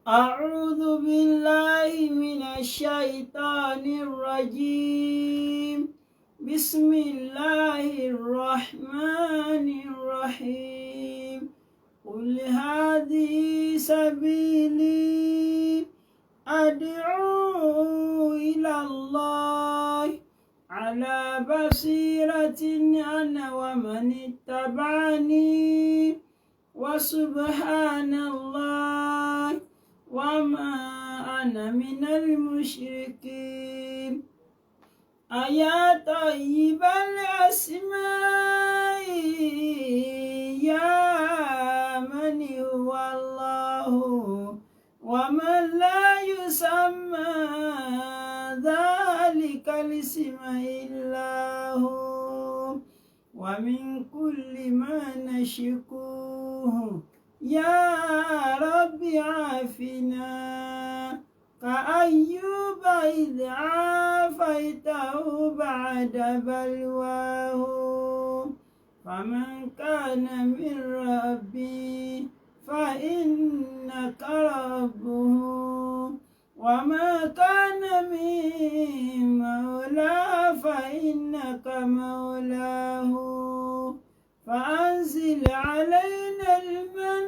أعوذ بالله من الشيطان الرجيم. بسم الله الرحمن الرحيم. قل هذه سبيلي أدعو إلى الله على بصيرة أنا ومن اتبعني وسبحان الله وما أنا من المشركين. أيا طيب الأسماء يا من هو الله ومن لا يسمى ذلك الاسم إلا هو ومن كل ما نشكوه يا رب عافنا كأيوب إذ عافيته بعد بلواه فمن كان من ربي فإنك ربه وما كان من مولى فإنك مولاه فأنزل علينا المن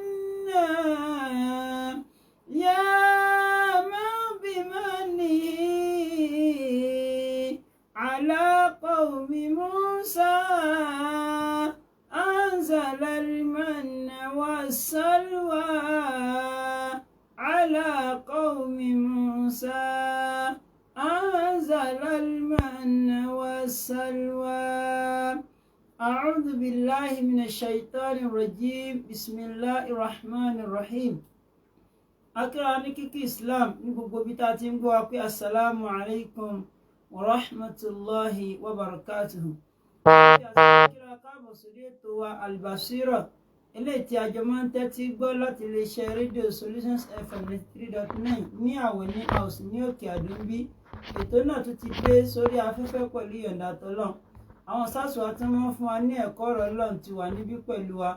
يا من بمنه على قوم موسى أنزل المن والسلوى على قوم موسى أنزل المن والسلوى. أعوذ بالله من الشيطان الرجيم. بسم الله الرحمن الرحيم. Akíra ní kíkí Islam ní gbogbo ibi tá a ti ń gbọ́ wa pé asalaamu alaykum wa rahmatulahi wa barakatuhu. Akíra káàbọ̀ sórí ètò wa Albasira, eléyìí tí a jọ máa ń tẹ́tí gbọ́ láti iléeṣẹ́ rédíò Solutions FM 3.9 ní Àwẹ̀ní House ní Òkè Àdó-ń-bí. Ètò náà tún ti dé sórí afẹ́fẹ́ pẹ̀lú ìyọ̀ǹda tọ́lọ́run. Àwọn sáàsù wa tí wọ́n fún wa ní ẹ̀kọ́ ọ̀rọ̀ Ọlọ́run ti wà níbí pẹ̀lú wa.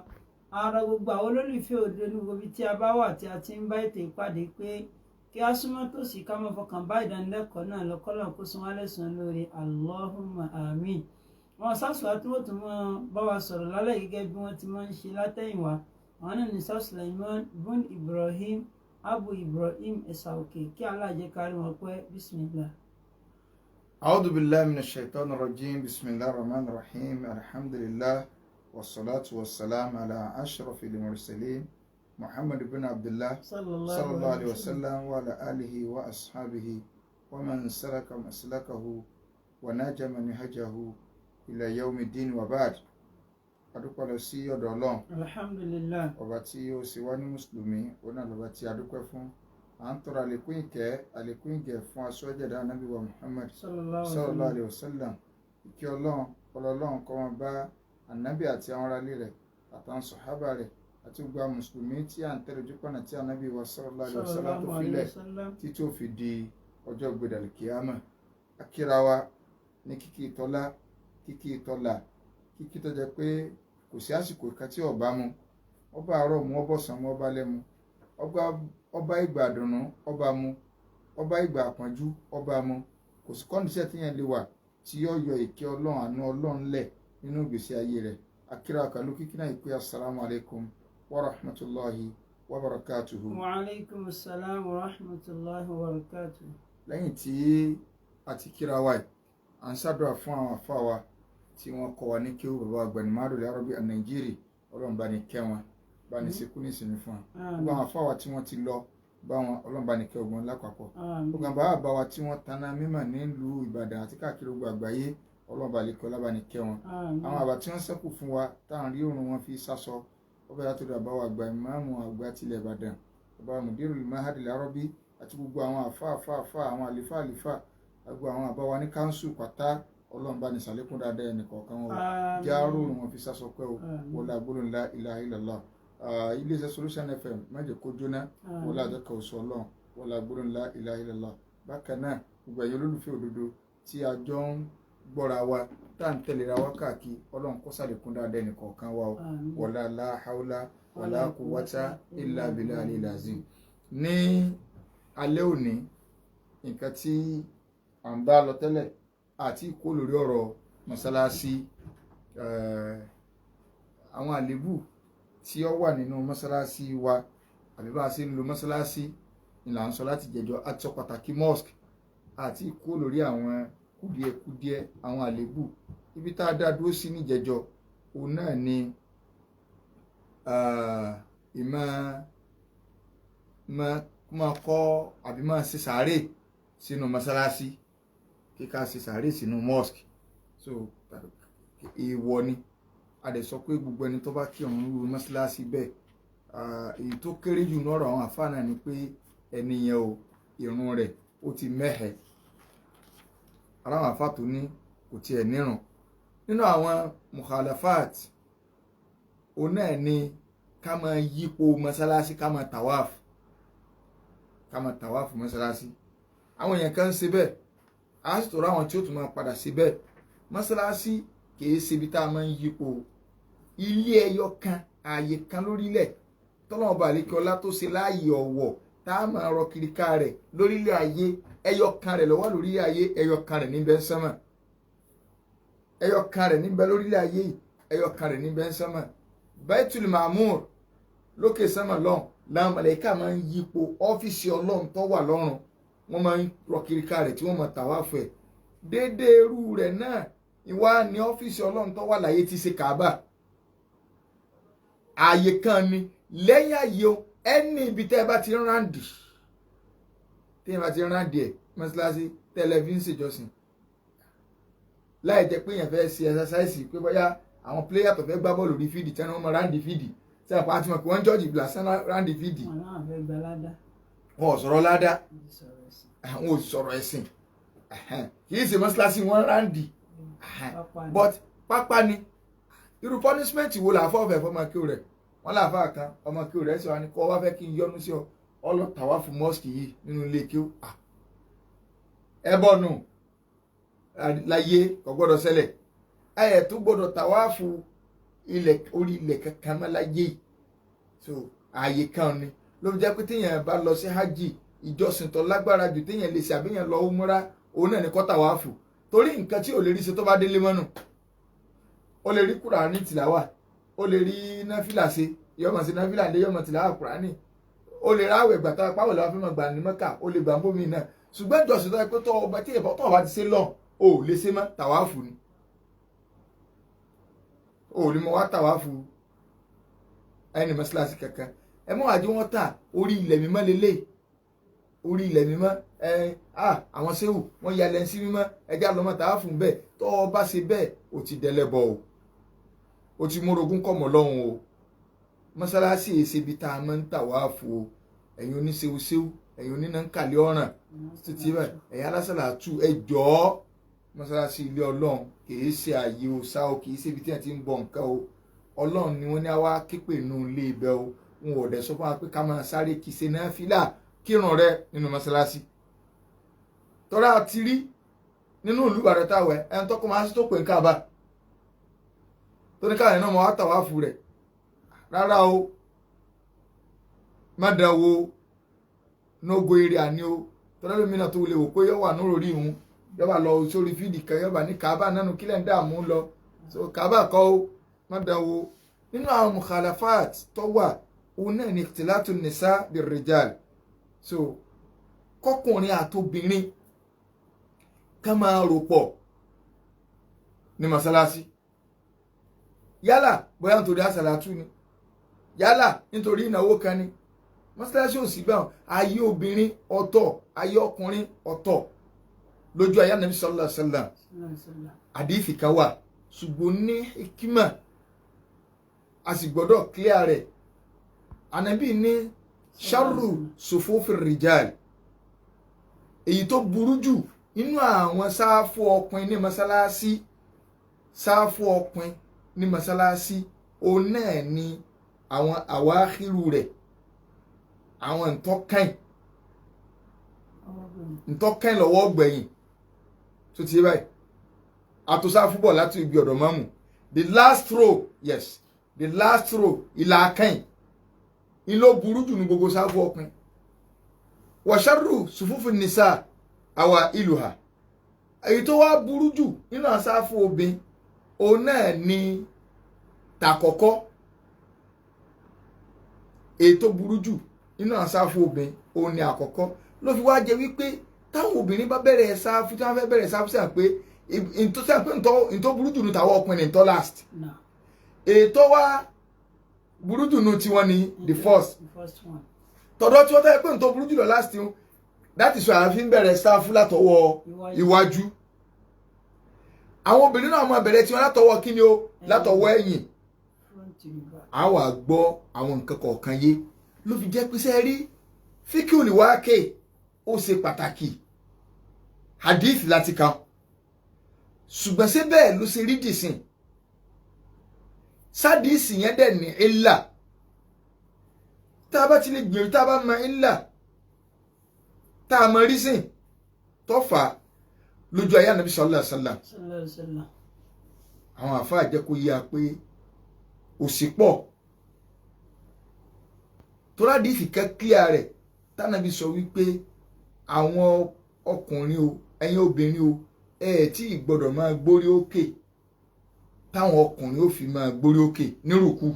Ara gbogbo àwọn olólùfẹ́ òde ní gbogbo ibi tí a bá wà tí a ti ń bá ètò ìpàdé pé kí a súnmọ́ tòsí ká má fọkàn bá ìdánilẹ́kọ̀ọ́ náà lọ́kọ́lọ́ kó san wá lẹ́san lórí Allahumma àmín. Àwọn sáàsù wa tí wọ́n tún máa bá wa sọ̀rọ̀ lálẹ́ gẹ́gẹ́ bí wọ́n ti máa ń ṣe látẹ̀yìnwá. Àwọn náà ní Ustaz Sulaiman bun Ibrahim Abu Ibrahim Ẹ̀sà Òkè, kí Allah jẹ́ ká rí wọn pẹ́. Bismillah. أعوذ بالله من الشيطان الرجيم. بسم الله الرحمن الرحيم. الحمد لله والصلاة والسلام على أشرف المرسلين محمد بن عبد الله صلى الله عليه وسلم وعلى آله وأصحابه ومن سلك مسلكه ونهج منهجه إلى يوم الدين وبعد. Adúpẹ́ lọ sí ọ̀dọ̀ Ọlọ́run. Alhamdulillah. Ọba tí ó ṣe wá ní mùsùlùmí, òun náà lọ́ba tí a dúpẹ́ fún. À ń tọrọ àlékún ìkẹ́, àlékún ìgẹ̀ fún aṣọ́jẹ̀dá Ànábì wa Muhammad sallallahu sallallahu alayhi wa sallam. Ìkẹ́ Ọlọ́run, ọlọ́run kó máa bá ànábì àti àwọn aráalé rẹ̀ àtàwọn sọ̀hábà rẹ̀ àti gbogbo àwọn mùsùlùmí tí à ń tẹ̀lé ojúpọ̀nà tí ànábì wa sallallahu alayhi wa sallam tó filẹ̀ títí ó fi di ọjọ́ gbẹdàlì kíámà. Akíra wa ní kíkí ìtọ́lá, kíkí ìtọ́lá, kíkí tó jẹ́ pé kò sí àsìkò kan tí ọba mu, ọba àárọ̀ mu, ọbọ̀sán mu, ọba lẹ́mu, ọba ìgbà àdùnnú ọba mu, ọba ìgbà àpọ́njú ọba mu. Kò sí condition tí yẹn lè wà tí yóò yọ ìkẹ́ Ọlọ́run, àánú Ọlọ́run lẹ̀ nínú ìgbésí ayé rẹ̀. Akíra kàlú kíkí náà ìpè assalamu alaikum wa rahmatulahi wa barakatuhu. Wa alaikum assalam wa rahmatulahi wa barakatuhu. Lẹ́yìn tí a ti kíra wa yìí, à ń ṣàdúrà fún àwọn àfa wa tí wọ́n kọ́ wa ní kí ó bàbá Gbanimadu Arabi Nàìjíríà. Ọlọ́run bá ní kẹ́ wọn, bá ní sekú ní ìsinmi fún wọn. Gbogbo àwọn àfáà wa tí wọ́n ti lọ bá wọn, Ọlọ́run bá ní kẹ́ ogun lápapọ̀. Gbogbo àwọn bàbá wa tí wọ́n taná mímọ̀ nílùú Ìbàdàn àti káàkiri gbogbo àgbáyé, Ọlọ́run bá lè kẹ́ ọlá bá ní kẹ́ wọn. Àwọn àbá tí wọ́n ṣẹ́kù fún wa táwọn rí òrùn wọn fi sásọ, ó bẹ̀rẹ̀ látọ̀dọ̀ àbá wa àgbà ìmáàmù àgbà tilẹ̀ Ìbàdàn, bàbá Mudirul Mahad Al-Arabi, àti gbogbo àwọn àfa àfa àfa, àwọn àlìfà àlìfà, gbogbo àwọn àbá wa ní káńsù pátá, Ọlọ́run bá ní sàlékún dáadáa ẹnì kọ̀ọ̀kan wọn o, já rọrùn wọn fi sásọ pẹ́ o, wọlé agbólóhùn la ilaha illallah. Iléeṣẹ́ Solution FM má jẹ́ kó jóná, wọlé àjọkọ̀ oṣù Ọlọ́run, wọlé agbólóhùn la ilaha illallah. Bákan náà, gbogbo ẹ̀yin olólùfẹ́ òdodo tí a jọ ń gbọ́ra wa, tá à ń tẹ̀léra wa káàkiri, Ọlọ́run kó sàlékún dáadáa ẹnì kọ̀ọ̀kan wa o, wọlé la hawla wala quwwata illa billahi al-azim. Ní alẹ́ òní, nǹkan tí à ń bá lọ tẹ́lẹ̀ àti kó lórí ọ̀rọ̀ mọ́sálásí, àwọn àlébù tí ó wà nínú mọ́sálásí wa àbí bá a ṣe ń lo mọ́sálásí ni là ń sọ láti jẹjọ. Àti sọ pàtàkì mosque àti kó lórí àwọn kùdìẹ̀kùdìẹ̀ àwọn àlébù. Ibi tá a dá dúró sí níjẹjọ òun náà ni ìmọ̀ máa kọ́ àbí máa ṣe sàárè sínú mọ́sálásí, kíká ṣe sàárè sínú mosque. So èèwọ̀ ni. A dẹ̀ sọ pé gbogbo ẹni tó bá kírun nínú mọ́sálásí bẹ́ẹ̀, èyí tó kéré jù lọ́rọ̀ àwọn àfáà náà ni pé ẹni yẹn o, ìrun rẹ̀ ó ti mẹ́hẹ̀. Aláwọn àfáà tó ní kò tiẹ̀ nírun. Nínú àwọn mukhalafat òun náà ni ká máa yípo mọ́sálásí, ká máa tawaf, ká máa tawaf mọ́sálásí. Àwọn èèyàn kan ń ṣe bẹ́ẹ̀, a sì tọrọ àwọn tí ó tún máa padà ṣe bẹ́ẹ̀. Mọ́sálásí kìí ṣe ibi tá a máa ń yípo. Ilé ẹyọ kan, ààyè kan lórílẹ̀ tọ́lọ́mọba àlékè ọlá tó ṣe láàyè ọ̀wọ̀ tá a máa rọ kiri ká rẹ̀ lórílẹ̀ ayé, ẹyọ kan rẹ̀ ló wà lórílẹ̀ ayé, ẹyọ kan rẹ̀ níbẹ̀ ń sánmà, ẹyọ kan rẹ̀ níbẹ̀ lórílẹ̀ ayé, ẹyọ kan rẹ̀ níbẹ̀ ń sánmà. Baitul Mamur lókè sánmà lọ́hùn làwọn màláíkà máa ń yípo ọ́fíìsì Ọlọ́run tó wà lọ́run, wọ́n máa ń rọ kiri ká rẹ̀ tí wọ́n máa tàwáàfù ẹ̀. Déédéé irú rẹ̀ náà ìwá ní ọ́fíìsì Ọlọ́run tó wà láyé tí ṣe Kaaba. Ààyè kan ni lẹ́yìn ààyè o, ẹni ibi tẹ́ ẹ bá ti ń ráǹdì, tẹ́ ẹ bá ti ń ráǹdì ẹ̀ mọ́ṣáláṣí tẹlifíṣàn ṣèjọsìn, láì jẹ́ pé èèyàn fẹ́ ṣe ẹ̀sásáìsì pé bóyá àwọn píléyà tó fẹ́ gbá bọ́ọ̀lù rí fídì tí wọ́n mọ ráǹdì fídì tí wọ́n pa á ti mọ̀ pé wọ́n ń jọ́ọ̀jì lásán ráǹdì fídì. Wọn ò sọ̀rọ̀ ládá, àwọn ò sọ̀rọ̀ ẹ̀sìn, kì í ṣe mọ́ṣáláṣí wọn ráǹdì, but pápá ni. Irú punishment wo làáfọ̀ ọ̀fẹ́ fọmọ kí o rẹ̀? Wọ́n láàfáà kan ọmọ kí o rẹ̀ sọ ni kó wá fẹ́ kí n yọ́nú sí ọ, ọlọ́tàwá fún mosque yìí nínú ilé kí o ẹ bọ̀ nù láyé, kò gbọ́dọ̀ ṣẹlẹ̀. Ẹ tó gbọ́dọ̀ tàwáàfù ilẹ̀ orí ilẹ̀ kankan mọ́ láyé yìí. So ààyè kan ni ló fi jẹ́ pé téèyàn bá lọ sí hajj, ìjọsìn tó lágbára jù téèyàn lè ṣe àbíyàn lọ umra, òun náà ni kó tàwáàfù, torí nǹkan tí ò lè rí ṣe tó bá délé mọ́nù. Ó lè rí kúránì tìláwà, ó lè rí náfìlà ṣe, yọmọ sí náfìlà lé yọmọ tìláwà kúránì, ó lè ráwẹ̀ gbàtà pàwọ̀ làwọn fẹ́ máa gbà ní Mẹ́kà, ó lè gbà ń bómi náà. Ṣùgbọ́n ìjọsìn tó yẹ pé tọ́ tí ìbọn tọ́ ọba ti ṣe lọ, ò lè ṣe mọ́, tàwáàfù ni. Ò lè mọ wá tàwáàfù ẹni mọ́ṣáláṣí kankan. Ẹ mọ́ àjọ wọn tà orí ilẹ̀ mímọ́ lélẹ̀, orí ilẹ̀ mímọ́. Ẹ àwọn sẹ́wù wọ́n ya lẹ́nsí mímọ́, ẹja lọ́mọ tàwáàfù bẹ́ẹ̀. Tọ́ ọ bá ṣe bẹ́ẹ̀, ò ti dẹlẹ́bọ o, ó ti múrogún kọ̀ mọ́ lọ́hùn o. Mọ́ṣáláṣí èsè ibi tá a máa ń tàwáàfù o. Ẹ̀yin oníṣẹ́wọ́ṣẹ́wọ́, ẹ̀yin onínàkàlẹ́ ọ̀ràn títí bẹ́ẹ̀, ẹ̀yin alásàlátù, ẹ jọ̀ọ́, mọ́ṣáláṣí ilé Ọlọ́run kìí ṣe ààyè òòṣà o, kìí ṣe ibi tí ẹ̀ ti ń bọ nǹkan o. Ọlọ́run ni wọ́n ní wá képe inú ilé ibẹ̀ o. Wọn ò dẹ̀ sọ fún wa pé ká máa sáré kì í ṣe náfìlà kírun rẹ nínú mọ́ṣáláṣí. Tọ́lá ti rí nínú ìlú Ìbàdàn táwẹ̀ ẹni tọ́kọ máa ń tó pè ń káàbà tó ní káàyàn náà mọ́ wá tàwáàfù rẹ̀. Rárá o, má dán wo, nógo eré àní o. Tọ́lá lómi náà tó lè wò pé yọ wà nóró rí òun, yọ bá lọ sórí fídì kan, yọ bá ní káàbà nánu kílẹ̀ ń dààmú lọ. So káàbà kọ́ o, má dán wo. Nínú àwọn mukhalafat tó wà, òun náà ní ikhtilatu nisa birrijal. So kọkùnrin àtobìnrin ká máa rò pọ̀ ní mọ́sálásí. Yálà bóyá nítorí àsàlátù ni, yálà nítorí ìnáwó kan ni, mọ́sálásí ò sí gbà wọn. Ayé obìnrin ọ̀tọ̀, ayé ọkùnrin ọ̀tọ̀. Lójú ayé Ànábì sallallahu alaihi wasallam, àdífì kan wà, ṣùgbọ́n ní hikima, a sì gbọ́dọ̀ clear rẹ̀. Ànábì ní sharru sufufi rijal, èyí tó burú jù nínú àwọn sáfù ọkùnrin ní mọ́sálásí, sáfù ọkùnrin ní mọ́sálásí, òun náà ni àwọn àwáhírù rẹ̀, àwọn ntọ́kàn ntọ́kàn lọ́wọ́ gbẹ̀yìn tó ti yé báyìí. Àtòsáfù bọ̀ láti ibi ọ̀dọ̀ mọ́mù, the last row, yes, the last row, ìlà akẹ́yìn ìlò burú jù ní gbogbo sáfù ọkùnrin. Wàṣàrù sùfúfù nìsà àwà ìlú ha, èyí tó wá burú jù nínú àsáfù obìnrin, òun náà ni tàkọ́kọ́. Èyí tó burú jù nínú àsáfù obìnrin, òun ni àkọ́kọ́. Ló fi wá jẹ wípé táwọn obìnrin bá bẹ̀rẹ̀ sáfù, tí wọ́n fẹ́ bẹ̀rẹ̀ sáfù, sí àpé ntọ́ burú jù ní tàwọn ọkùnrin ní ntọ́ last, èyí tó wá burú jù ní tiwọn ní the first. Tọ̀dọ̀ tí wọ́n tẹ́ pé ntọ́ burú jù lọ last yìí, that is why a fi ń bẹ̀rẹ̀ sáfù látọwọ́ iwájú. Àwọn obìnrin náà máa bẹ̀rẹ̀ tiwọn látọwọ́ kíni o, látọwọ́ ẹ̀yìn. A wà gbọ́ àwọn nǹkan kọ̀ọ̀kan yé, ló fi jẹ́ pé sẹ́ rí fíkìú ní wákè, ó ṣe pàtàkì. Hadith láti kan, ṣùgbọ́n ṣé bẹ́ẹ̀ ló ṣe rí dìsìn? Sádìsì yẹn dẹ̀ ní ìlà. Tá a bá ti lè gbìyànjú, tá a bá mọ ìlà, tá a mọ rísìn tó fà á lójú ayé Ànábì sallallahu alaihi wasallam, àwọn àfáà jẹ́ kó yé a pé òsì pọ̀ torádìsì kẹ́kíá rẹ̀ tánàbí sọ wípé àwọn ọkùnrin o, ẹ̀yin obìnrin o, ẹ ẹ̀ tí ì gbọ́dọ̀ máa gbórí òkè táwọn ọkùnrin ó fi máa gbórí òkè nírùkú.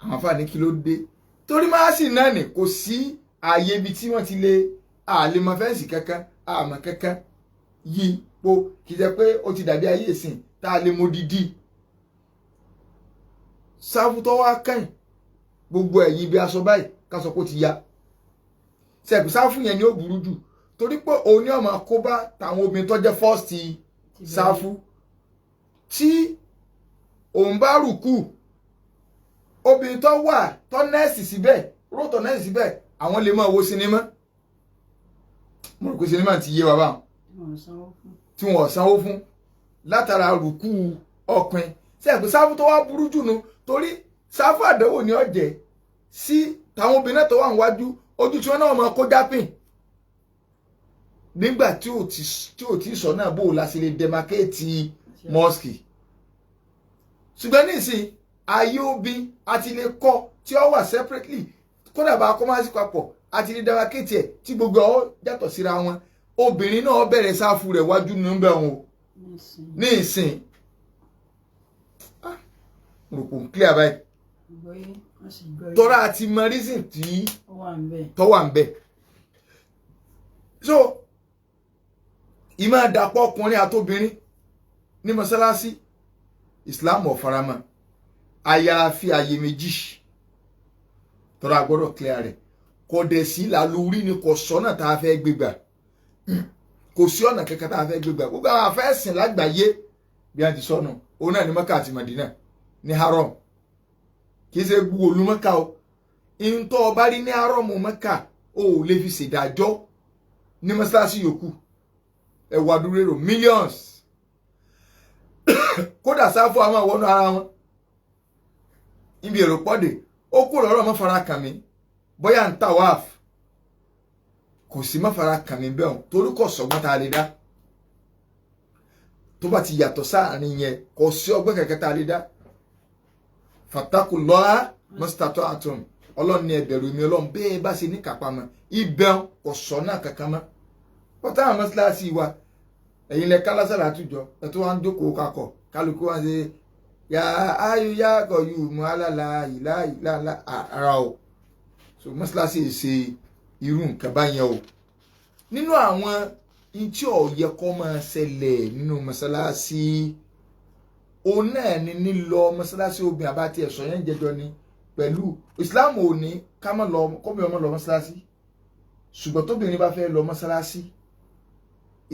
Àwọn àfáà ní kí ló dé? Torí máa sì náà nì kò sí ààyè ibi tí wọ́n ti lè àlè mọ fẹ́ǹsì kankan, àmọ́ kankan yí po, kì í jẹ́ pé ó ti dàbí ayé ìsìn tá a lè mọ dídí sáfù tó wá kàn gbogbo ẹ̀yìn ibi aṣọ báyìí, ká sọ pé ó ti ya sẹ́ẹ̀kù. Sáfù yẹn ni ó burú jù, torí pé òun ní ọmọ kó bá tàwọn obìnrin tó jẹ́ fọ́ọ̀sì sáfù. Tí òun bá rùkù, obìnrin tó wà tó nẹ́ẹ̀sì síbẹ̀, rótọ̀ nẹ́ẹ̀sì síbẹ̀, àwọn lè máa wo sinimá. Mo rò pé sinimá ti yé wa báwọn, tí wọn sanwó fún látara rùkù ọkùnrin. Sẹ́ẹ̀kù sáfù tó wá burú jù nu, torí sáfù àdánwò ni ó jẹ́ sí táwọn obìnrin náà tó wà níwájú, ojú tí wọn náà máa kó jápìn nígbà tí ò ti sọ náà bó o la ṣe lè dẹmakéètì mọ́ọ̀sì. Ṣùgbọ́n nísìn ayé obìn àti lè kọ́ tí ó wà separately, kódà bá a kọ́ máa sí papọ̀, àti lè dẹmakéètì ẹ̀ tí gbogbo ọ̀ yàtọ̀ síra wọn. Obìnrin náà bẹ̀rẹ̀ sáfù rẹ̀ wájú níbẹ̀ wọn ní ìsìn. Mo rò pò ń clear báyìí. Tọ́ra àti mọ reason tí tó wà ń bẹ̀. So ìmọ̀ àdàpọ̀ ọkùnrin àtobìnrin ní mọ́sálásí, Islam ò faramọ́, àyàfi àyè méjì. Tọ́ra gbọ́dọ̀ clear rẹ̀. Kò dẹ̀ sí làlórí ni, kò sọ́nà tá a fẹ́ gbégbà, kò sí ọ̀nà kankan tá a fẹ́ gbégbà. Gbogbo àwọn afẹ́sìn lágbàáyé bí a ti sọnù, òun náà ní Mẹ́kà àti Màdínà ní haram. Kì í ṣe gbogbo olú Mẹ́kà o. Ìntọ́ ọba rí ní haram Mẹ́kà, o ò lè fi ṣèdájọ́ ní mọ́ṣáláṣí yòókù. Ẹ̀wà dúró èrò millions, kódà sáfù àwọn àwọn ara wọn ibi èrò pọ́dè ó kó lọ́rọ̀ mọ́ fara kàn mí, bóyá ń tawaf, kò sí mọ́ fara kàn mí bẹ́ẹ̀ torí kò sọ́gbọ́n tá a lè dá tó bá ti yàtọ̀ sáàrin yẹn, kò sí ọgbọ́n kẹ̀kẹ́ tá a lè dá. Fatakulọ́ha mọ́sítàtọ́ àtún, ọlọ́run ní ẹ bẹ̀rù mi ọlọ́run bẹ́ẹ̀ bá ṣe ní kápá mọ́ ibẹ̀, kò sọ náà kankan mọ́. Pọ́tà àwọn mọ́sálásí wa, ẹ̀yin lẹ kálásàrà àtújọ ẹ̀ tó wá ń jókòó kakọ̀, kálukú wá ṣe yà áyù yá kọ̀yù mọ́ alálà ìlà ìlà ara o. So mọ́sálásí ṣe irú nǹkan báyẹn o. Nínú àwọn ntí ó yẹ kó máa ṣẹlẹ̀ nínú mọ́sálásí, Òun náà ni nílọ mọ́sálásí obìnrin àbá tiẹ̀ sọ yẹn jẹjọ ni pẹ̀lú Islam ò ní ká má lọ kóbi ọmọ lọ mọ́sálásí, ṣùgbọ́n tóbìnrin bá fẹ́ lọ mọ́sálásí,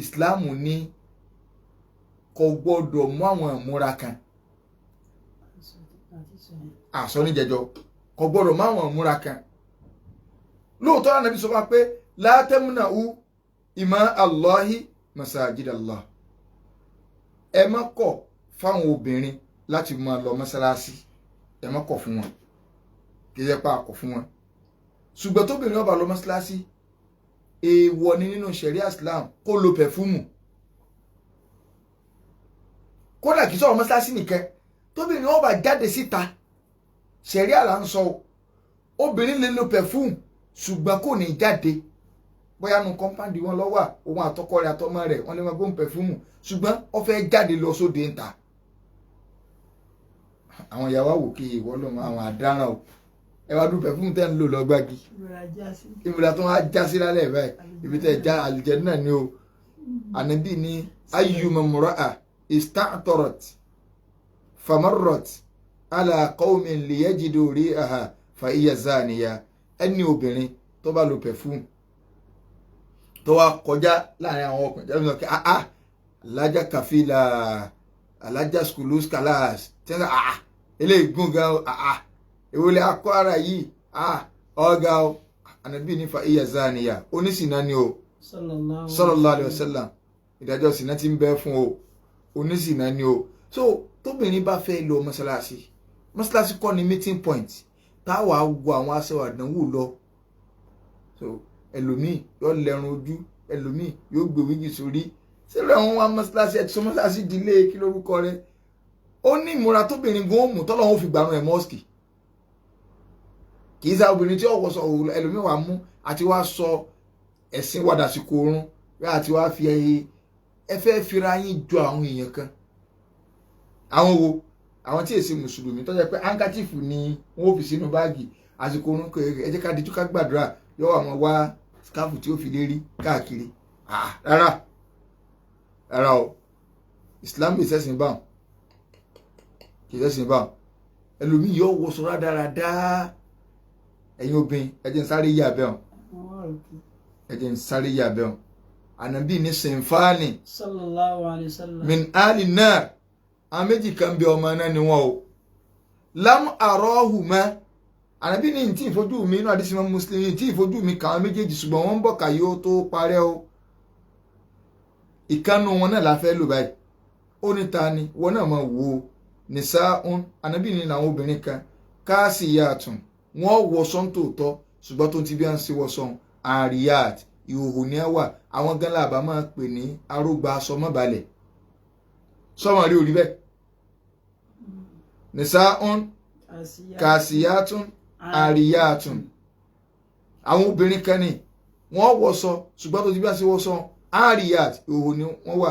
Islam ní kò gbọ́dọ̀ mú àwọn ìmúra kan. Àsọ ní jẹjọ, kò gbọ́dọ̀ mú àwọn ìmúra kan. Lóòótọ́ Ànábì sọ fún wa pé la tamna'u ima Allahi masajidallah, ẹ má kọ̀ fáwọn obìnrin láti máa lọ mọ́sálásí, ẹ má kọ̀ fún wọn, kì í ṣe pa àkọ̀ fún wọn. Ṣùgbọ́n tóbìnrin ó bá lọ mọ́sálásí, èèwọ̀ ni nínú ṣẹ̀ríà Islam kó lo pẹ̀fúmù. Kódà kì í sọ̀rọ̀ mọ́sálásí nìkan, tóbìnrin ó bá jáde síta, ṣẹ̀ríà là ń sọ, obìnrin lè lo pẹ̀fúmù ṣùgbọ́n kò ní jáde. Bóyá nu kọ́ńpáǹdì wọn lọ́wọ́ òun àtọkọ rẹ̀ àtọmọ rẹ̀ wọ́n lè máa gbóhùn pẹ̀fúmù, ṣùgbọ́n ó fẹ́ jáde lọ sóde ń ta. Àwọn ìyàwó àwòkè ìwọ lọ́mọ àwọn àdáràn o, ẹ wá dún pẹ̀fúmù tẹ́ ń lò lọ gbági, ìmúra tó wá já sí lálẹ́ báyìí, ibi tẹ́ já àlùjánnà náà ni o. Ànábì ní ayyuma mura'a ista'tarat famarrat ala qawmin liyajidu ri'aha fa hiya zaniya. Ẹni obìnrin tó bá lo pẹ̀fúmù tó wá kọjá láàrin àwọn ọkùnrin jẹ́ sọ pé ah alájà kàfílà, alájà skulus kalas, tí wọ́n sọ ah eléyìí gún gan ah èwo lè akọ ara yìí ah ọ̀gá o. Ànábì ní fa iya zaniya, onísìnà ni o, sallallahu alaihi wasallam. Ìdájọ́ sìnà ti ń bẹ fún o, onísìnà ni o. So tóbìnrin bá fẹ́ lọ mọ́sálásí, mọ́sálásí kọ́ ni meeting point táwa wo àwọn aṣọ àdánwò lọ. So ẹlòmíì yóò lẹ́run ojú, ẹlòmíì yóò gbé wíìgì sórí, sílẹ̀ wọn wá mọ́sálásí ẹ̀ tí sọ mọ́sálásí dílé kí lórúkọ rẹ̀. Ó ní ìmúra tóbìnrin gan ó mú tọ́lọ́hún fi gbàrún ẹ̀ mọ́sìkì. Kì í sá obìnrin tí ọ̀wọ́ sọ ẹlòmíì wàá mú àti wá sọ ẹ̀sìn wàdà sí koorun àti wá fi ẹ fẹ́ fira yín jọ àwọn èèyàn kan. Àwọn wo? Àwọn tí èsì mùsùlùmí tó jẹ́ pé hankachifu ni wọ́n ó fi sínú báàgì àsìkò oorun, ẹ jẹ́ ká dijú ká gbàdúrà, yóò àwọn wá skáfù tí ó fi lérí káàkiri. Rárá rárá o, Islam kì í ṣẹ̀sìn báwọn, kì í ṣẹ̀sìn báwọn. Ẹlòmíì yóò wọṣọ rádaràdá. Ẹ̀yin obìnrin ẹ jẹ́ n sáré yí abẹ́ wọn, ẹ jẹ́ n sáré yí abẹ́ wọn. Ànábì ní sinfani sallallahu alayhi wa sallam min ali nar, àwọn méjì kan bí ọmọ náà ni wọn o. Lam arahuma, ànábì ní tí ìfojú mi inú àdísí mọ́ mùsùlùmí tí ìfojú mi kàwọn méjèèjì, ṣùgbọ́n wọ́n ń bọ̀ kàyé ó tó parẹ́ o. Ìkànnù wọn náà la fẹ́ lò báyìí. Ó ní ta ni wọn náà máa wò ó nìsáún. Ànábì ní làwọn obìnrin kan káàsìyàtùn, wọ́n wọṣọ ń tòótọ́ ṣùgbọ́n tó ti bí wọ́n ṣe wọṣọ àríyàt ìhòòhò ní ẹ wà. Àwọn gan làbá máa pè ní arógbá aṣọ mọ́balẹ̀ sọmọ rí orí bẹ́ẹ̀. Nìsáún kàṣíyàtún àríyàtún, àwọn obìnrin kan ní wọ́n wọṣọ ṣùgbọ́n tó ti bí wọ́n ṣe wọṣọ àríyàt ìhòòhò ni wọ́n wà.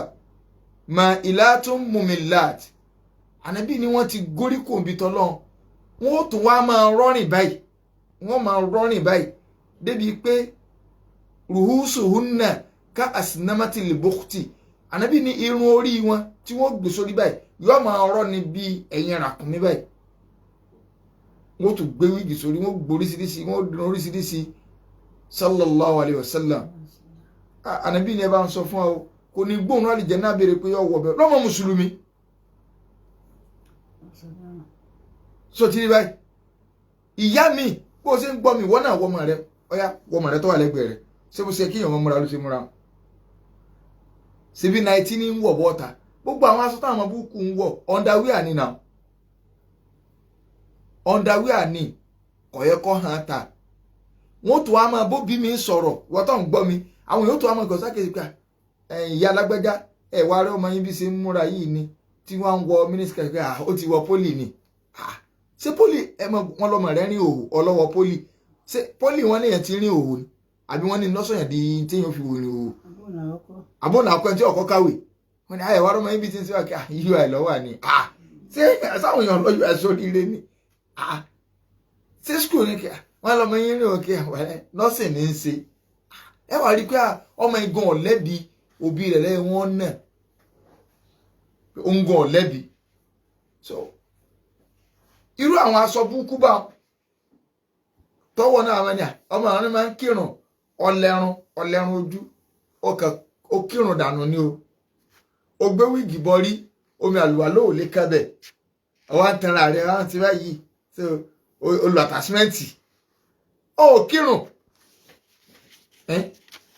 Mà ìlàtún mùmílàt, ànábì ni wọ́n ti górí kòǹbì tọ́lọ́n, wọ́n ó tún wá máa rọ́rìn báyìí, wọ́n máa rọ́rìn báyìí débi pé ruhusuhunna ká asinamati libokti. Ànábì ní irun orí wọn tí wọ́n gbé sórí báyìí yóò máa rọ́ ni bí ẹ̀yìn ràkúnmí báyìí. Wọ́n tún gbé wíìgì sórí, wọ́n gbé oríṣiríṣi, wọ́n dùn oríṣiríṣi. Sallallahu alayhi wa sallam. Ànábì ní ẹ bá ń sọ fún ọ kò ní gbóhùn àlìjẹ náà béèrè pé yọ wọ bẹ lọ́mọ mùsùlùmí. So ti rí báyìí, ìyá mi bó ṣe ń gbọ́ mi, wọ́n náà wọ́mọ rẹ, ọ̀yá wọ́mọ rẹ tó wà lẹ́gbẹ̀ẹ́ rẹ, ṣé bó ṣe kí èèyàn múra ló ṣe múra? Ṣebí 19 ní ń wọ̀ bọ́ta, gbogbo àwọn aṣọ táwọn búkú ń wọ̀ underwear ni náà, underwear ni, kọ̀yẹ́kọ́ hàn ta. Wọ́n tó wá máa bóbi mi sọ̀rọ̀, wọ́n tó ń gbọ́ mi, àwọn yóò tó wá máa gọ̀ sákèjì pé ìyá alágbájá ẹ̀ wá rẹ́ ọmọ yín bí ṣe ń múra yìí ni, tí wọ́n ń wọ mínísítà pé ó ti wọ pólì ni. Ṣé pólì ẹ mọ wọn lọmọ rẹ rìn òhò ọlọ́wọ́ pólì? Ṣé pólì wọn léèyàn ti rìn òhò ni àbí wọn ní lọ́sọ̀yàn di téèyàn fi rìn òhò? Àbọ̀nà àkọ́ ẹni tí ọkọ̀ kàwé wọn ni àyẹ̀wò arọ́mọ yín bí ti ń sẹ́wà kí ui lọ́wọ́ ni. Ṣé sáwọn èèyàn lọ́yọ̀ ẹ̀ sórí ire ni? Ṣé skul ni wọn lọmọ yín rìn òkè nọ́ọ̀sì ní í ṣe? Ẹ wà rí i pé ọmọ igan ọ̀lẹ́bi òbí rẹ̀ lẹ́yìn wọn náà òǹgàn ọ̀lẹ́bi. So irú àwọn aṣọ burúkú bá tọwọ́ náà àwọn ẹni ọmọ àwọn máa ń kírun ọlẹ́run ọlẹ́run ojú ó kírun dànù ni o. Ó gbé wíìgì bọrí omi àlùwà lóò lè kẹ́bẹ̀ ọwọ́ ń tanra rẹ̀ wọ́n ti báyìí. So olù àtàsímẹ́ǹtì ó kírun,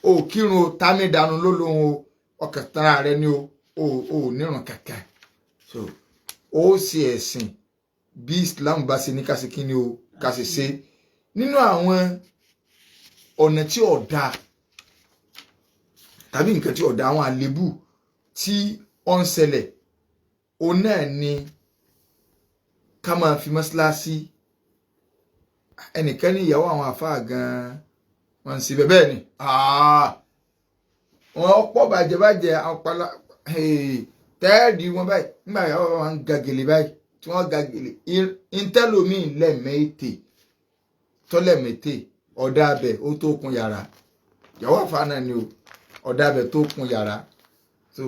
ó kírun o, tàmí dànù ló lóhun o, ọkàn tanra rẹ̀ ni o, ò nírun kankan. So ó ṣe ẹ̀sìn bí Islam bá ṣe ní ká ṣe kí ni o ká ṣe ṣe. Nínú àwọn ọ̀nà tí ò dáa tàbí nǹkan tí ò dáa, àwọn àlébù tí ó ń ṣẹlẹ̀, òun náà ni ká máa fi mọ́ṣáláṣí. Ẹnìkan ní ìyàwó àwọn àfáà gan-an wọ́n ń ṣe bẹ́ẹ̀. Bẹ́ẹ̀ ni wọ́n pọ̀ bàjẹ́bàjẹ́ àwọn pala tẹ́ẹ̀dì wọn báyìí nígbà ìyàwó wọn ń ga gèlè báyìí tí wọ́n ga gèlè ìtẹ́lómìn lẹ́ẹ̀mẹ́tẹ̀ tọ́lẹ̀mẹ́tẹ̀ ọ̀dà abẹ ó tó kun yàrá. Ìyàwó àfáà náà ni o, ọ̀dà abẹ tó kun yàrá. So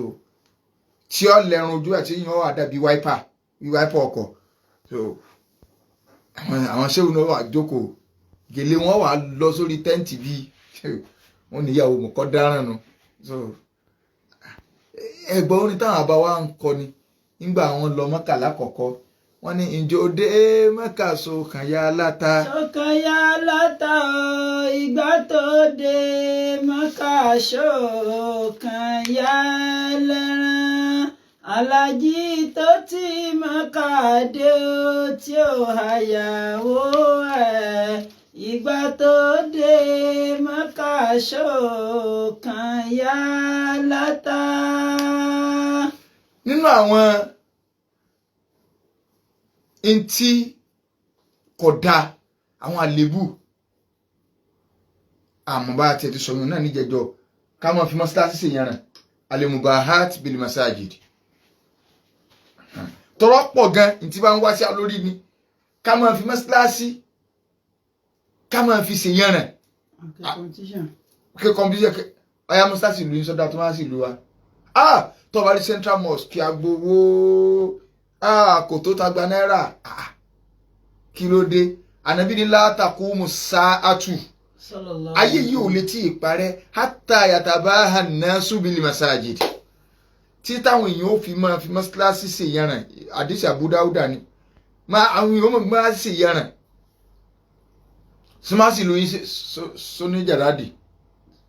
tí ó lẹ́run ojú àti yíyan wà dàbí wáípà wáípà ọkọ̀. So àwọn ṣéwù náà wà jókòó, gèlè wọn wà lọ sórí tẹ́ǹtì bíi wọn níyàwó mọ̀kọ́ dáràn nu. So ẹgbọ́n orin táwọn àbá wa ń kọ ni nígbà àwọn lọ Mọ́kà lákọ̀ọ́kọ́, wọ́n ní ìjọ dé Mọ́kà sókàn ya láta. Sókàn ya láta o, ìgbà tó dé Mọ́kà sókàn ya lẹ́rán. Alájí tó ti Mọ́kà dé o tí ó hayàwó ẹ̀. Ìgbà tó dé Mọ́kà sókàn ya láta. Nínú àwọn ntí kò dáa, àwọn àlébù, àmọ́ bá a ti sọ̀rọ̀ náà níjẹjọ, ká máa fi mọ́sálásí ṣèyànràn, alimubahat bil masajid, tọrọ pọ̀ gan ntí bá ń wá sí alórí ni ká máa fi mọ́sálásí ká máa fi ṣèyànràn. Kí competition ọ̀yà mọ́sálásí ìlú yín sọ́dá tó máa sì lù wá. Tó bá rí Central Mosque kí a gbowó kò tó ta gba náírà. Kí ló dé? Ànábì ní látàkùmù sáàtù, ayé yìí ò lè tí ì parẹ́, hátà yatabaha nasu bil masajid, tí táwọn èèyàn ó fi máa fi mọ́sálásí ṣèyànràn. Àdìsí Abu Dáúdà ni máa àwọn èèyàn ó máa ṣèyànràn sọmásì lóyún sóní jàrádì